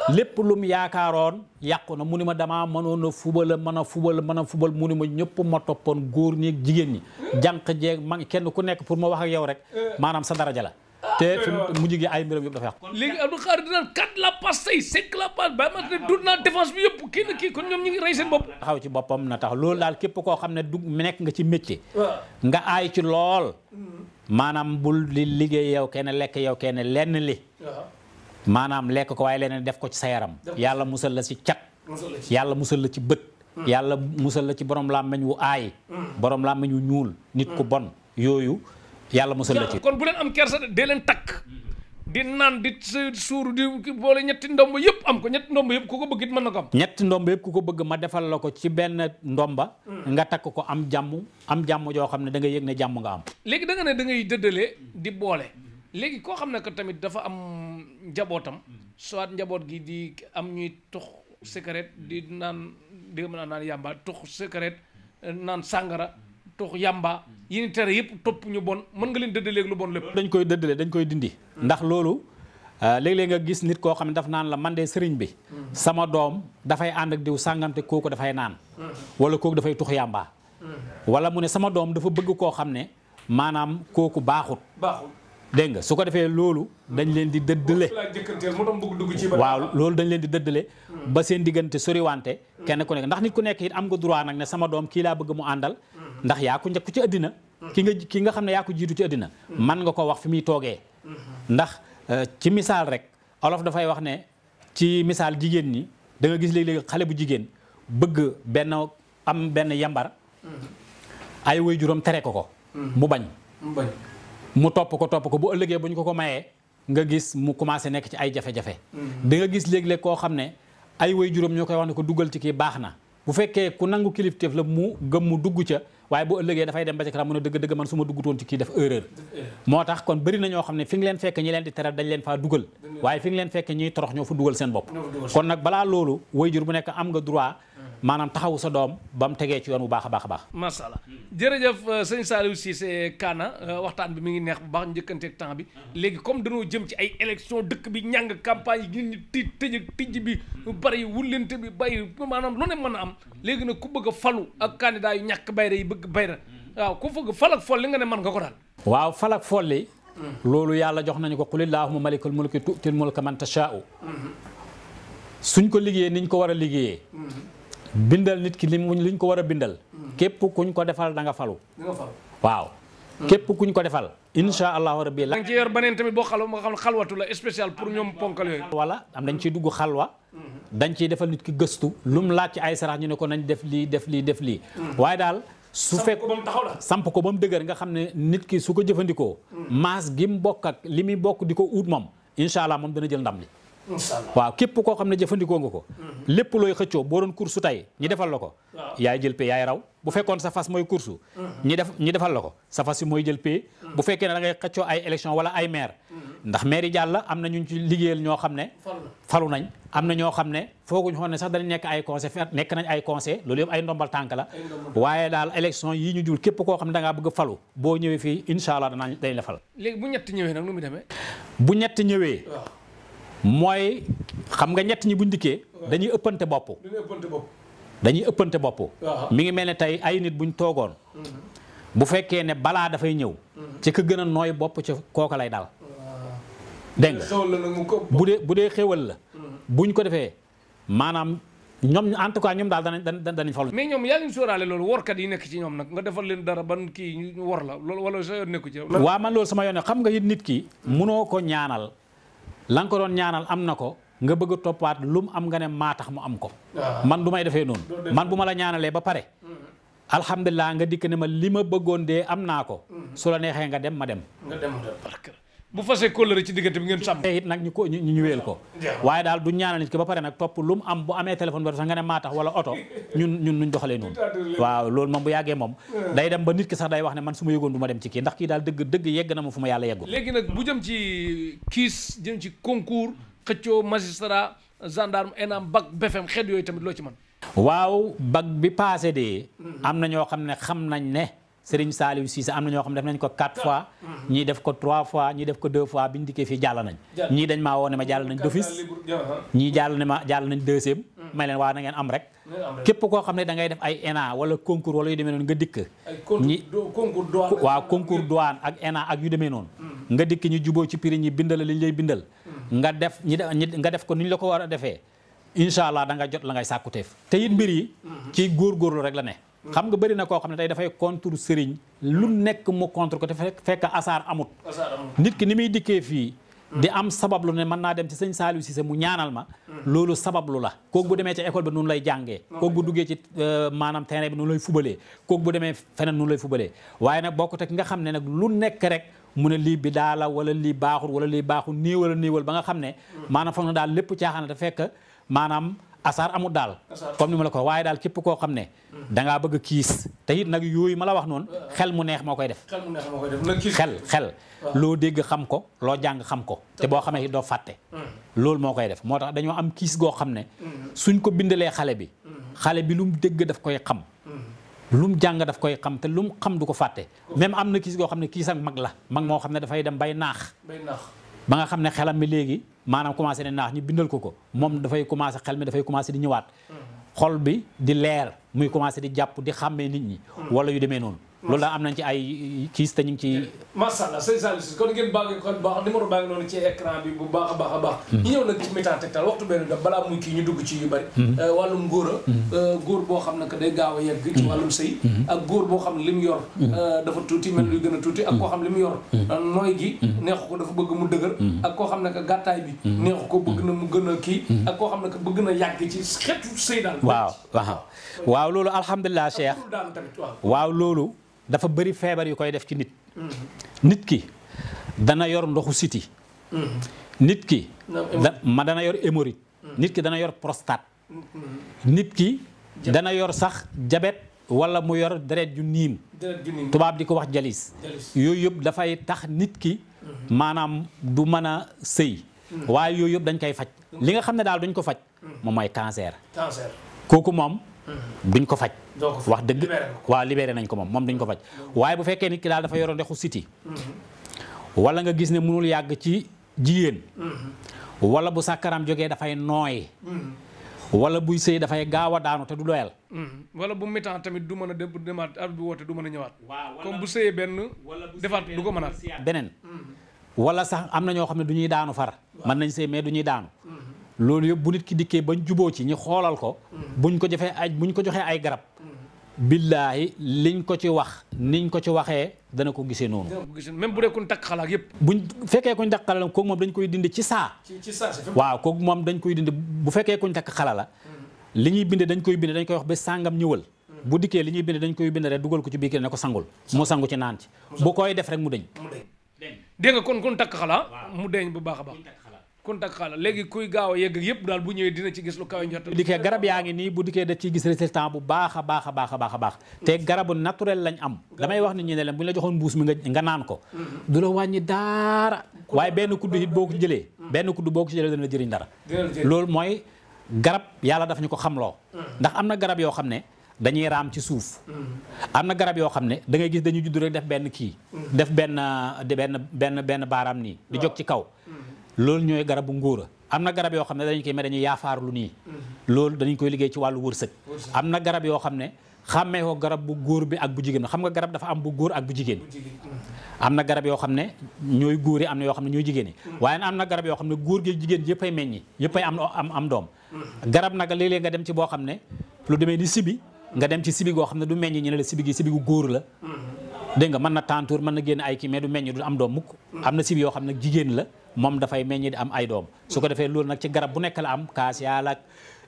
lépp lu mu yaakaaroon yàqu na mu ni ma damaa mënoon a fubal mën a fubal mu ni ma ñëpp ma toppoon góor ñi ak jigéen ñi jànq jeeg mag kenn ku nekk pour ma wax ak yow rek maanaam sa daraja la te fi mu jigi ay mbiram yëpp dafa yàqu. léegi Abdou Khadre dinaan 4 la passe tey 5 la passe ba ma ne dut naa défense bi yëpp kii kon ñoom ñu ngi rey seen bopp. taxaw ci boppam na tax loolu daal képp koo xam ne du nekk nga ci métier. nga aay ci lool. maanaam bul di liggéey yow kenn lekk yow kenn lenn li. maanaam lekk ko waaye leneen def ko ci sa yaram. yàlla musal la ci cat. yàlla musal la ci bët. yàlla musal la ci borom làmmiñ wu aay. borom làmmiñ wu ñuul. nit ku bon yooyu. yàlla musal la ci. kon bu leen am kersa dee leen takk di naan di suuru di boole ñetti ndomb yëpp am ko ñetti ndomb yëpp ku ko bëgg it mën na ko am. ñetti ndomb yëpp ku ko bëgg ma defal la ko ci benn ndomba. nga takk ko am jàmm joo xam ne da nga yëg ne jàmm nga am. léegi da nga ne da ngay dëddale di boole léegi koo xam ne que tamit dafa am njabootam soit njaboot gi di am ñuy tux cigarette di naan di mën a naan yàmba tux cigarette naan sàngara tux yàmba yi ni tere yëpp topp ñu bon mën nga leen dëddaleeg lu bon lépp. dañ koy dëddale dañ koy dindi. ndax loolu léeg-léeg nga gis nit koo xam ne daf naan la man de sëriñ bi. sama doom dafay ànd ak diw sàngamte kooku dafay naan. wala kooku dafay tux yàmba. wala mu ne sama doom dafa bëgg koo xam ne maanaam kooku baaxut. dégg nga su ko defee loolu dañ leen di dëddale. waaw loolu dañ leen di dëddale. ba seen diggante soriwante. kenn ku nekk ndax nit ku nekk it am nga droit nag ne sama doom kii laa bëgg mu àndal. ndax yaa ko njëkk ci àddina ki nga xam ne yaa ko jiitu ci àddina man nga ko wax fi muy toogee ndax ci misaal rek olof dafay wax ne ci misaal jigéen ñi da nga gis léeg-léeg xale bu jigéen bëgg am benn yambar ay waajuram tere ko mu bañ mu topp ko bu ëllëgee bu ñu ko mayee nga gis mu commencé nekk ci ay jafe-jafe da nga gis léeg-léeg koo xam ne ay waajuram ñoo koy wax ne ko duggal ci kii baax na bu fekkee ku nangu kilifteef la mu gëm mu dugg ca waaye bu ëllëgee dafay dem ba ci kanam mu ne dëgg man su ma duggutoon ci kii def erreur moo tax kon bëri na ñoo xam ne fi nga leen fekk ñi leen di teral dañ leen faa dugal waaye fi nga leen fekk ñiy torox ñoo fa dugal seen bopp kon nag balaa loolu waajur bu nekk am nga droit maanaam taxawu sa doom ba mu tegee ci yoon bu baax a baax. macha allah jërëjëf sëñ Saliou Cissé Kana waxtaan bi mi ngi neex bu baax njëkkanteeg temps bi léegi comme dañoo jëm ci ay élection dëkk bi ñàng campagne yi ngeen ñu tijj bi bari wullente bi bàyyi maanaam lu ne mën a am léegi nag ku bëgg a falu ak candidat yu ñàkk bayra yi bëgg bayra waaw ku bëgg fal ak fol li nga ne mën nga ko daal. waaw fal ak folli loolu yàlla jox nañu ko qul illahumma malikal mulki tu'til mulka man tashaa'u suñ ko liggéeyee niñ ko war a liggéeyee bindal nit ki liñ ko war a bindal képp kuñ ko defal da nga falu waaw képp kuñ ko defal insha allahu rabbi la nga ci yor beneen tamit boo xalwa nga xam ne xalwatu la spécial pour ñoom ponkal yooyu wala am dañ ciy dugg xalwa dañ ciy defal nit ki gëstu lu mu laaj ci ay sarax ñu ne ko nañ def lii waaye daal su fekk samp ko ba mu dëgër nga xam ne nit ki su ko jëfandikoo maas gi mu bokk ak li muy bokk di ko uut moom insha allah moom dana jël ndam li waaw képp koo xam ne jëfandikoo nga ko lépp looy xëccoo boo doon course tey ñi defal la ko yaay jël pay yaay raw bu fekkoon sa fas mooy course ñi defal la ko sa fas yi mooy jël pay bu fekkee ne da ngay xëccoo ay élection wala ay maire ndax maire yi jàll am na ñu ci liggéeyal ñoo xam ne falu nañ am na ñoo xam ne fooguñu xoon ne sax dañ nekk ay conseil nekk nañ ay conseil loolu yëpp ay ndombal tànk la waaye daal élection yi ñu jul képp koo xam ne da ngaa bëgg falu boo ñëwee fii insha allah dañ la fal léegi bu ñett ñëwee nag nu mu demee bu ñett ñëwee mooy xam nga ñett ñi buñ dikkee dañuy ëppante bopp mi ngi mel ne tey ay nit buñ toogoon bu fekkee ne balaa dafay ñëw ci ka gën a nooy bopp ci kooka lay dal dégg nga bu dee xéwal la buñ ko defee maanaam ñoom en tout cas ñoom daal danañ falu mais ñoom yaa ngi sóoraale loolu workat yi nekk ci ñoom nag nga defal leen dara ban kii ñu wor la loolu wala sa yoon nekku ci waaw man loolu sama yoon xam nga it nit ki munoo ko ñaanal la nga ko doon ñaanal am na ko nga bëgg a toppaat lu mu am nga ne maa tax mu am ko man du may defee noonu man bu ma la ñaanalee ba pare alhamdulilah nga dikk ne ma li ma bëggoon dee am naa ko su la neexee nga dem ma dem bu fasee kóllëre ci diggante bi ngeen sàmm it nag ñu wéel ko waaye daal du ñaanal nit ki ba pare nag topp lu mu am bu amee téléphone ba sax nga ne maa tax wala oto ñun nuñ doxalee noonu waaw loolu moom bu yàggee moom day dem ba nit ki sax day wax ne man su ma yëgoon du ma dem ci kii ndax kii daal dëgg yegg na ma fu ma yàlla yeggu léegi nag bu jëm ci kiis jëm ci concours xëccoo magistrat gendarme ENAM bac BFEM xeet yooyu tamit loo ci man waaw bac bi passé de am na ñoo xam ne xam nañ ne Serigne Saliou Cissé am na ñoo xam ne def nañ ko 4 fois ñii def ko 3 fois ñii def ko 2 fois bi ñu dikkee fii jàll nañ ñii dañ maa woo ne ma jàll nañ d'office ñii jàll nañ deuxième may leen waa na ngeen am rek képp koo xam ne da ngay def ay ENA wala concours wala yu demee noonu nga dikk concours douane ak ENA ak yu demee noonu nga dikk ñu juboo ci prix ñi bindal li ñu lay bindal nga def ko ni ñu la ko war a defee incha allah da nga jot la ngay sàkkuteef te it mbir yi ci góorgóorlu rek la ne xam nga bëri na koo xam ne tey dafay contre sëriñ lu nekk mu contre ko te fekk asaar amut nit ki ni muy dikkee fii di am sabablu ne mën naa dem ci sëñ Saliou Cissé mu ñaanal ma loolu sabablu la kooku bu demee ci école bi noonu lay jàngee kooku bu duggee ci maanaam terrain bi noonu lay fubalee kooku bu demee feneen noonu lay fubalee waaye nag bokkut ak nga xam ne nag lu nekk rek mu ne lii bi daala wala lii baaxul wala lii baaxul néewal ba nga xam ne maanaam foog na daal lépp caaxaan te fekk maanaam asaar amul daal comme ni ma la ko waaye daal képp koo xam ne dangaa bëgg kiis te it nag yooyu ma la wax noonu xel mu neex moo koy def xel loo dégg xam ko loo jàng xam ko te boo xamee doo fàtte loolu moo koy def moo tax dañoo am kiis goo xam ne suñ ko bindalee xale bi lu mu dégg daf koy xam lu mu jàng daf koy xam te lu mu xam du ko fàtte même am na kiis goo xam ne kiis ak mag la mag moo xam ne dafay dem bay naax ba nga xam ne xelam mi léegi maanaam commencé ne naax ñu bindal ko moom dafay commencé xel mi dafay commencé di ñëwaat xol bi di leer muy commencé di jàpp di xàmmee nit ñi wala yu demee noonu loolu daal am nañ ci ay kiis te ñu ngi ci macha allah sëñ Saliou Cissé kon ngeen bàgg kon baax numéro baa ngi noonu ci écran bi bu baax a baax ñu ñëw nag ci mi-temps Tektal waxtu benn da balaa muy kii ñu dugg ci yu bari wàllum góor góor boo xam ne que day gaaw a yegg ci wàllum sëy ak góor boo xam ne li mu yor dafa tuuti mel luy gën a tuuti ak koo xam li mu yor nooy gi neexu ko dafa bëgg mu dëgër ak koo xam ne que gàttaay bi neexu ko bëgg na mu gën a kii ak koo xam ne que bëgg na yàgg ci xeetu sëy daal waaw loolu alhamdulilah Cheikh waaw loolu dafa bëri feebar yu koy def ci nit ki dana yor ndoxu siti nit ki dana yor hémorroïde nit ki dana yor prostate nit ki dana yor sax diabète wala mu yor deret ju niin tubaab di ko wax jalis yooyu yëpp dafay tax nit ki maanaam du mën a sëy waaye yooyu yëpp dañ koy faj li nga xam ne daal duñ ko faj moom mooy cancer kooku moom duñ ko faj wax dëgg waaw libéré nañ ko moom duñ ko faj waaye bu fekkee nit ki daal dafa yoroon ndoxu siti wala nga gis ne mënul yàgg ci jigéen wala bu sàkkaram jógee dafay nooy wala buy sëy dafay gaaw a daanu te du doyal wala bu mi-temps tamit du mën a demaat at bi woote du mën a ñëwaat comme bu sëyee benn defaat du ko mënaat beneen wala sax am na ñoo xam ne du ñuy daanu far mën nañ sëy mais du ñuy daanu loolu yëpp bu nit ki dikkee bañ juboo ci ñu xoolal ko buñ ko joxee ay garab billaahi liñ ko ci wax niñ ko ci waxee dana ko gisee noonu même bu dee kuñ takk xalaat yëpp buñ fekkee kuñ takk xala la kooku moom dañ koy dindi ci saa waaw kooku moom dañ koy dindi bu fekkee kuñ takk xala la li ñuy binde dañ koy wax ba sàngam ñëwal bu dikkee li ñuy binde dañ koy binde rek dugal ko ci biir ne ko sangul mu sangu ci naan ci bu koy def rek mu deñ dégg nga kon kuñ takk xala mu deñ bu baax a baax contact xala léegi kuy gaaw a yegg yëpp daal bu ñëwee dina ci gis lu kaw njort dikkee garab yaa ngi nii bu dikkee da ciy gis résultat bu baax a baax te garabu naturel lañ am damay wax nit ñi ne leen bu ñu la joxoon mbuus mi nga naan ko du la wàññi daara waaye benn kuddu it boo ko jëlee dana la jëriñ dara loolu mooy garab yàlla daf ñu ko xamloo ndax am na garab yoo xam ne dañuy raam ci suuf am na garab yoo xam ne da ngay gis dañuy judd rek def benn kii def benn baaraam nii di jóg ci kaw loolu ñooy garabu ngóora am na garab yoo xam ne dañu koy mais dañuy yaafaar lu nii loolu dañu koy liggéey ci wàllu wërsëg am na garab yoo xam ne xàmmee ko garab bu góor bi ak bu jigéen xam nga garab dafa am bu góor ak bu jigéen am na garab yoo xam ne ñooy góor yi am na yoo xam ne ñooy jigéen yi waaye am na garab yoo xam ne góor gi jigéen yëppay meññi yëppay am doom garab nag léeg-léeg nga dem ci boo xam ne lu demee ni sibi nga dem ci sibi goo xam ne du meññi ñu ne la sibi gi sibi gu góor la dégg nga mën na tàntuur mën na génn ay kii mais du meññ du am doom mukk am na sibi yoo xam ne jigéen la moom dafay meññ di am ay doom su ko defee loolu nag ci garab bu nekk la am kaas yaal ak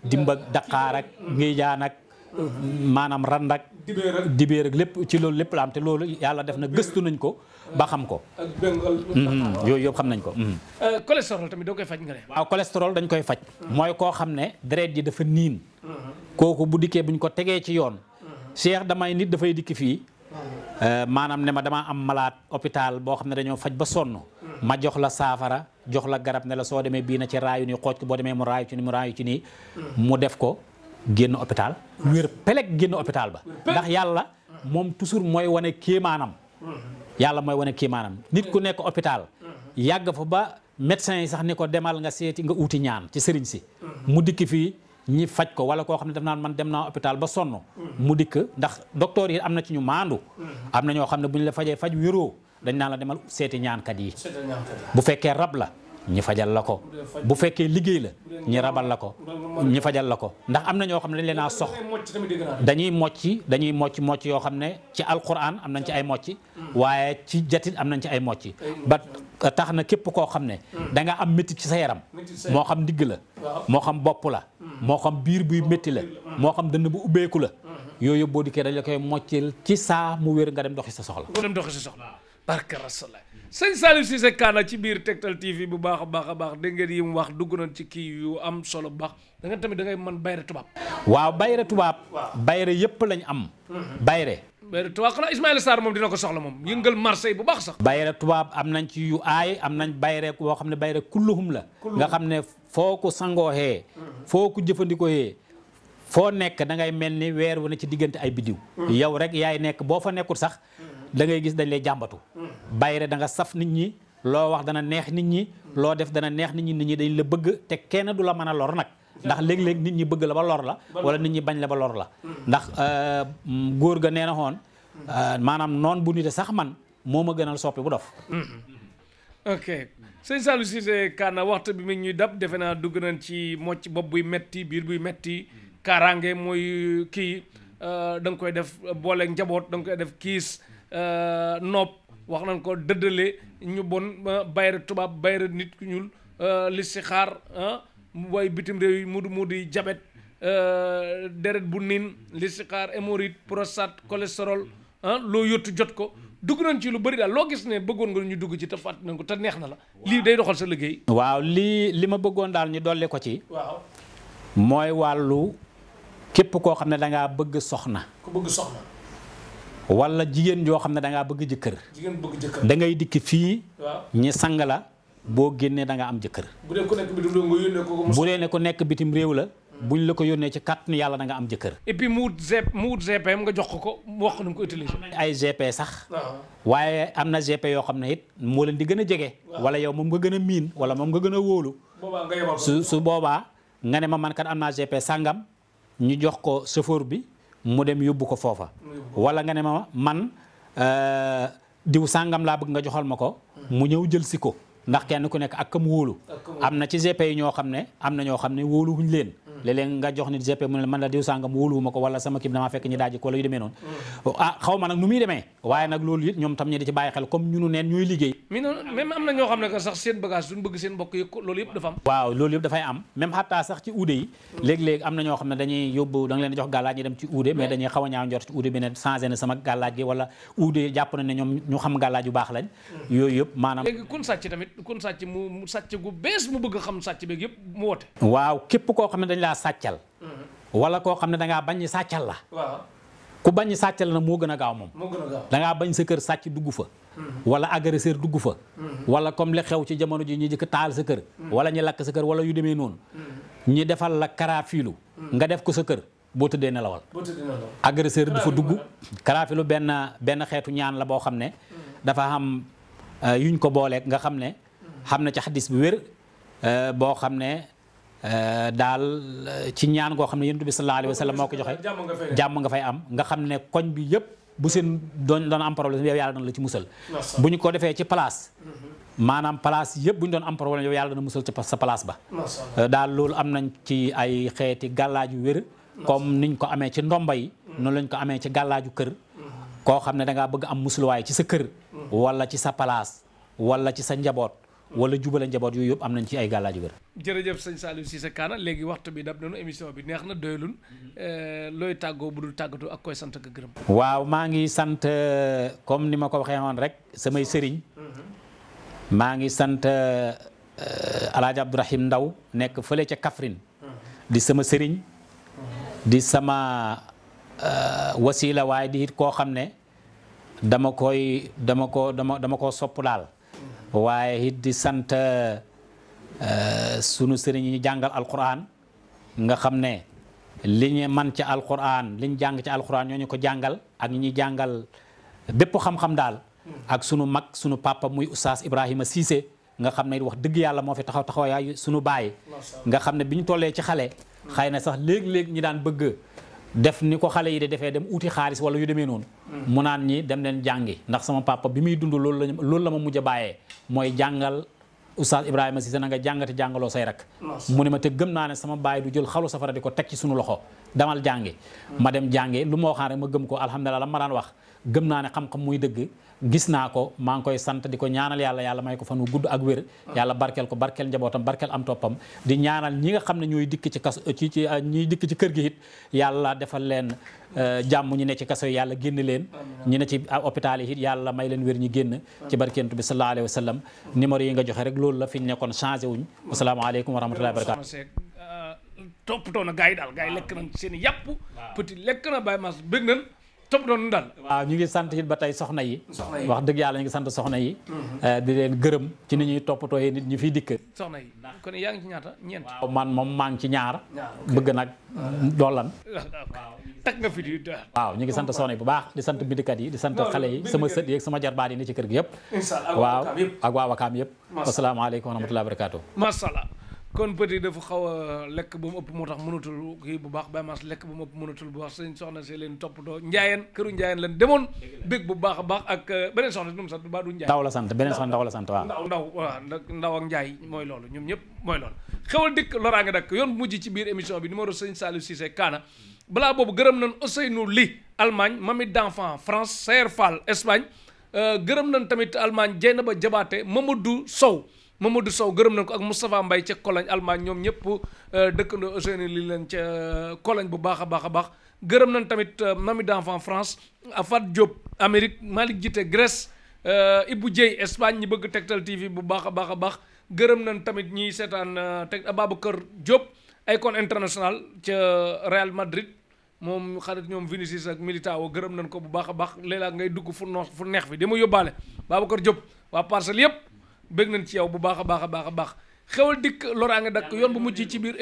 dimba daqaar ak ngéejaan ak maanaam rand ak dibéer ak lépp ci loolu lépp la am te loolu yàlla def na gëstu nañ ko ba xam ko yooyu yëpp xam nañ ko cholestérol tamit doo koy faj nga ne waaw cholestérol dañ koy faj mooy koo xam ne deret ji dafa niin kooku bu dikkee buñ ko tegee ci yoon Cheikh damay nit dafay dikki fii maanaam ne ma damaa am malade hôpital boo xam ne dañoo faj ba sonn ma jox la saafara jox la garab ne la soo demee bii na ci raayu nii xooj ko boo demee mu raayu ci nii mu raayu ci nii mu def ko génn hôpital wér peleg génn hôpital ba ndax yàlla moom toujours mooy wane kéemaanam yàlla mooy wane kéemaanam nit ku nekk hôpital yàgg fa ba médecin yi sax ni ko demal nga seeti nga uuti ñaan ci sëriñ si mu dikk fii ñi faj ko wala koo xam ne daf naan man dem naa hôpital ba sonn mu dikk ndax docteur yi am na ci ñu maandu am na ñoo xam ne bu ñu la fajee faj wéroo dañ naan la demal seeti ñaankat yi bu fekkee rab la ñi fajal la ko bu fekkee liggéey la ñi rabal la ko ñi fajal la ko ndax am na ñoo xam ne dañ leen a sox dañuy mocc yoo xam ne ci alquran am nañ ci ay mocc waaye ci jatit am nañ ci ay mocc ba tax na képp koo xam ne da nga am métti ci sa yaram moo xam ndigg la moo xam bopp la moo xam biir buy métti la moo xam dënn bu ubbeeku la yooyu yëpp boo dikkee dañ la koy moccil ci saa mu wér nga dem doxi sa soxla barka Rasulullah sëñ Saliou Cissé Kana ci biir Tektal TV bu baax a baax dégg ngeen yi mu wax dugg nañ ci kii yu am solo bu baax da nga tamit da ngay mën bayre tubaab waaw bayre tubaab bayre yëpp lañ am bayre tubaab xanaa Ismaïla Sarr moom dina ko soxla moom yëngal Marseille bu baax sax bayre tubaab am nañ ci yu aay am nañ bayre boo xam ne bayre kulluhum la nga xam ne foo ko sangooxee foo ko jëfandikooyee foo nekk da ngay mel ni weer wu ne ci diggante ay bidiw yow rek yaay nekk boo fa nekkul sax da ngay gis dañ lay jàmbatu bayre da nga saf nit ñi loo wax dana neex nit ñi loo def dana neex nit ñi dañ la bëgg te kenn du la mën a lor nag ndax léeg-léeg nit ñi bëgg la ba lor la wala nit ñi bañ la ba lor la ndax góor ga nee na xoon maanaam noon bu nite sax man moo ma gënal soppi bu dof ok sëñ Saliou Cissé Kana waxtu bi mi ñuy dab defe naa dugg nañ ci mocc bopp buy metti biir buy metti kaaraange mooy kii da nga koy def booleeg njaboot da nga koy def kiis nopp wax nañ ko dëddale ñu bon bayre tubaab bayre nit ku ñuul li si xaar way bitim réew yi mu di jabet deret bu niin li si xaar hémorroïde prostate cholestérol loo yottu jot ko dugg nañ ci lu bëri daal loo gis ne bëggoon nga ñu dugg ci te fàtt nañ ko te neex na la lii day doxal sa liggéey waaw li ma bëggoon daal ñu dolli ko ci waaw mooy wàllu képp koo xam ne dangaa bëgg soxna ku bëgg soxna wala jigéen joo xam ne dangaa bëgg jëkkër da ngay dikk fii ñi sang la boo génnee da nga am jëkkër bu dee ku nekk bitim réew nga yónnee ko bu dee ne ku nekk bitim réew la buñ la ko yónnee ci kàttanu yàlla da nga am jëkkër et puis mu wut GPM nga jox ko mu wax nu mu ko utiliser ay GP sax waaye am na GP yoo xam ne it moo leen di gën a jege wala yow moom nga gën a miin wala moom nga gën a wóolu su boobaa nga ne ma man kat am naa GP sàngam ñu jox ko chauffeur bi mu dem yóbbu ko foofa wala nga ne ma man diw sàngam laa bëgg nga joxal ma ko mu ñëw jël si ko ndax kenn ku nekk ak kam wóolu am na ci GP yi ñoo xam ne am na ñoo xam ne wóolu wuñ leen léeg-léeg nga jox nit GP mu ne man la diw sàngam wóoluwuma ko wala sama kii damaa fekk ñi daaji ko wala yu demee noonu xaw ma nag nu muy demee waaye nag loolu it ñoom tam ñi di ci bàyyi xel comme ñunu neen ñooy liggéey même am na ñoo xam ne que sax seen bagage duñ bëgg seen mbokk yëg ko loolu yëpp dafa am waaw loolu yëpp dafay am même xataa sax ci uude yi léeg-léeg am na ñoo xam ne dañuy yóbbu da nga leen di jox gàllaaj ñi dem ci uude mais dañuy xaw a ñaaw njort ci uude bi ne changé na sama gàllaaj gi wala uude jàpp na ne ñoom ñu xam gàllaaj yu baax lañ yooyu yëpp maanaam léegi kun sàcc tamit kun sàcc mu sàcc gu bees mu bëgg xam sàcc beeg yëpp mu woote waaw képp koo xam ne dañ laa sàccal wala koo xam ne dangaa bañ sàccal la waaw ku bañ sàccal na moo gën a gaaw moom moo gën a gaaw dangaa bañ sa kër sàcc dugg fa wala agresseur dugg fa wala comme li xew ci jamono ji ñi jëkk taal sa kër wala ñi lakk sa kër wala yu demee noonu ñi defal la karaafilu nga def ko sa kër boo tëddee nelawal agresseur du fa dugg karaafilu benn xeetu ñaan la boo xam ne dafa am yuñ ko booleeg nga xam ne xam na ci xadis bu wér boo xam ne daal ci ñaan goo xam ne yonent bi sallallahu alayhi wa sallam moo ko joxe jàmm nga fay am nga xam ne koñ bi yëpp bu seen doon am problème yow yàlla dana la ci musal bu ñu ko defee ci place maanaam place yëpp bu ñu doon am problème yow yàlla dana musal ci sa place ba daal loolu am nañ ci ay xeeti gàllaaj yu wér comme niñ ko amee ci ndomba yi noonu lañ ko amee ci gàllaaju kër koo xam ne dangaa bëgg am musluwaay ci sa kër wala ci sa place wala ci sa njaboot wala jubale njaboot yooyu yëpp am nañ ci ay gàllaaju wér jërëjëf sëñ Saliou Cissé Kana léegi waxtu bi dab nañu émission bi neex na doyalun looy tàggoo bu dul tàggatu ak koy sant ak gërëm waaw maa ngi sant comme ni ma ko waxee woon rek samay sëriñ maa ngi sant Alaaji Abdourahim Ndaw nekk fële ca Kaffrine di sama sëriñ di sama wasila waaye di it koo xam ne dama ko sopp daal waaye it di sant sunu sëriñ yi ñu jàngal alquran nga xam ne li ñu man ci alquran li ñu jàng ci alquran ñoo ñu ko jàngal ak ñi ñuy jàngal bépp xam-xam daal ak sunu mag sunu papa muy oustaz Ibrahima Cissé nga xam ne wax dëgg yàlla moo fi taxawaay sunu baay nga xam ne bi ñu tollee ci xale xëy na sax léeg-léeg ñi daan bëgg def ni ko xale yi de defee dem uti xaalis wala yu demee noonu mu naan ñi dem leen jàngi ndax sama papa bi muy dund loolu la ma mujj a bàyyee mooy jàngal oustaz Ibrahima Cissé na nga jàngati jàngaloo say rak mu ne ma te gëm naa ne sama baay du jël xalu safara di ko teg ci sunu loxo damal jàngi ma dem jànge lu ma waxaan rek ma gëm ko alhamdulilah la ma daan wax gëm naa ne xam-xam muy dëgg gis naa ko maa ngi koy sant di ko ñaanal yàlla may ko fan wu gudd ak wér yàlla barkeel ko barkeel njabootam barkeel am toppam di ñaanal ñi nga xam ne ñooy dikk ci kaso ñiy dikk ci kër gi it yàlla defal leen jàmm ñi ne ci kaso yi yàlla génn leen ñi ne ci hôpital yi it yàlla may leen wér ñi génn ci barkeentu bi sallallahu alayhi wa sallam numéro yi nga joxe rek loolu la fi ñu nekkoon changé wuñ asalaamaaleykum wa rahmatullahi wa barakatuh toppatoo na gars yi daal gars yi lekk nañ seen i yàpp petit lekk na Baye Mass bëgg nañ toppatoo nañ daal waaw ñu ngi sant it ba tey soxna yi wax dëgg yàlla ñu ngi sant soxna yi di leen gërëm ci ni ñuy toppatoo yi nit ñi fiy dikk soxna yi kon yaa ngi ci ñaata ñeent waaw man moom maa ngi ci ñaar bëgg nag doolan tak nga fi di waaw ñu ngi sant soxna yi bu baax di sant bindikat yi di sant xale yi sama sët yi ak sama jarbaat yi ni ci kër gi yëpp waaw ak waa Wakaam yëpp asalaamaaleykum wa rahmatullahi wa barakatuh masala kon petit dafa xaw a lekk ba mu ëpp moo tax mënatul kii bu baax Baye Mass lekk ba mu ëpp mënatul bu baax sëñ soxna si leen toppatoo njaayeen këru njaayeen leen demoon bég bu baax a baax ak beneen soxna si nu mu sant ba du njaay ndaw la sant beneen soxna ndaw la sant waaw ndaw waaw ndaw ak njaay mooy loolu ñoom ñëpp mooy loolu xewal dikk loraange dak yoon mujj ci biir émission bi numéro sëñ Saliou Cissé Kaana balaa boobu gërëm nañ Ousseynou Ly Allemagne Mami d'enfant France Sayer Fall Espagne gërëm nañ tamit Allemagne Dieynaba Jabaate Mamadou Sow gërëm nañ ko ak Moustapha Mbaye ca Cologne Allemagne ñoom ñëpp dëkkandoo Ousseynou Ly leen ca Cologne bu baax a baax a baax gërëm nañ tamit Mami d'enfant France Fat Diop Amérique Malick Jité Grèce Ibou Dieye Espagne ñi bëgg Tektal TV bu baax a baax a baax gërëm nañ tamit ñiy seetaan Ababacar Diop Icon International ca Real Madrid moom xarit ñoom Vinicius ak Militao gërëm nañ ko bu baax a baax léeg-léeg ngay dugg fu neex fi dama yóbbaale Babacar Diop waa Parcelles yëpp bëgg nañ ci yow bu baax a baax a baax a baax xewal dikk loraange dakk yoon bu mujj ci biir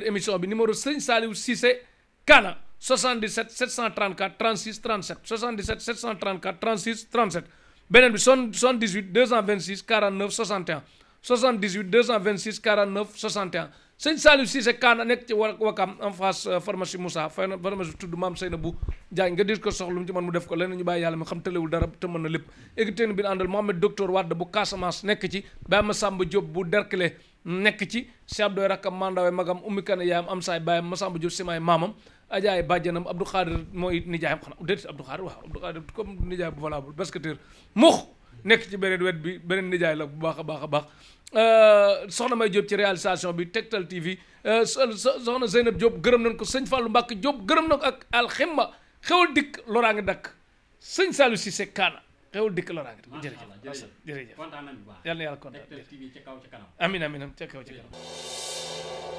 émission bi numéro sëñ Saliou Cissé Kaana 77 734 36 37 77 734 36 37 beneen bi 78 226 49 61 78 226 49 61 sëñ Saliou Cissé Kaana nekk ci Wakam en face pharmacie Moussa pharmacie tudd Maam Seynabou Diagne nga dis ko soxlu mu ci man mu def ko leneen ñu bàyyi yàlla mi xam tëlewul dara te mën na lépp égitéen bi àndal Mohamed docteur Wade bu Casamance nekk ci Baye Massamba Diop bu Derklé nekk ci Cheikh Abdoy rakkam mandawe magam ummi kane yaayam am saay baayam Massamba Diop simaay maamam ajaay bàjjanam Abdou Khadir mooy nijaayam xanaa déet Abdou Khadir waaw Abdou Khadir comme nijaay bu valable basketteur mux nekk ci beneen wet bi beneen nijaay la bu baax a baax a baax soxna May Diop ci réalisation bi Tektal TV soxna Zeynab Diop gërëm nañ ko sëñ Fallou Mbacke Diop gërëm na ko ak alxemma xewal dikk loraange dakk sëñ Saliou Cissé Kaana xewal dikk loraange dakk jërëjëf kontaan nañ bu baax yàlla na yàlla kontaan amiin amiin ca kaw ca kanam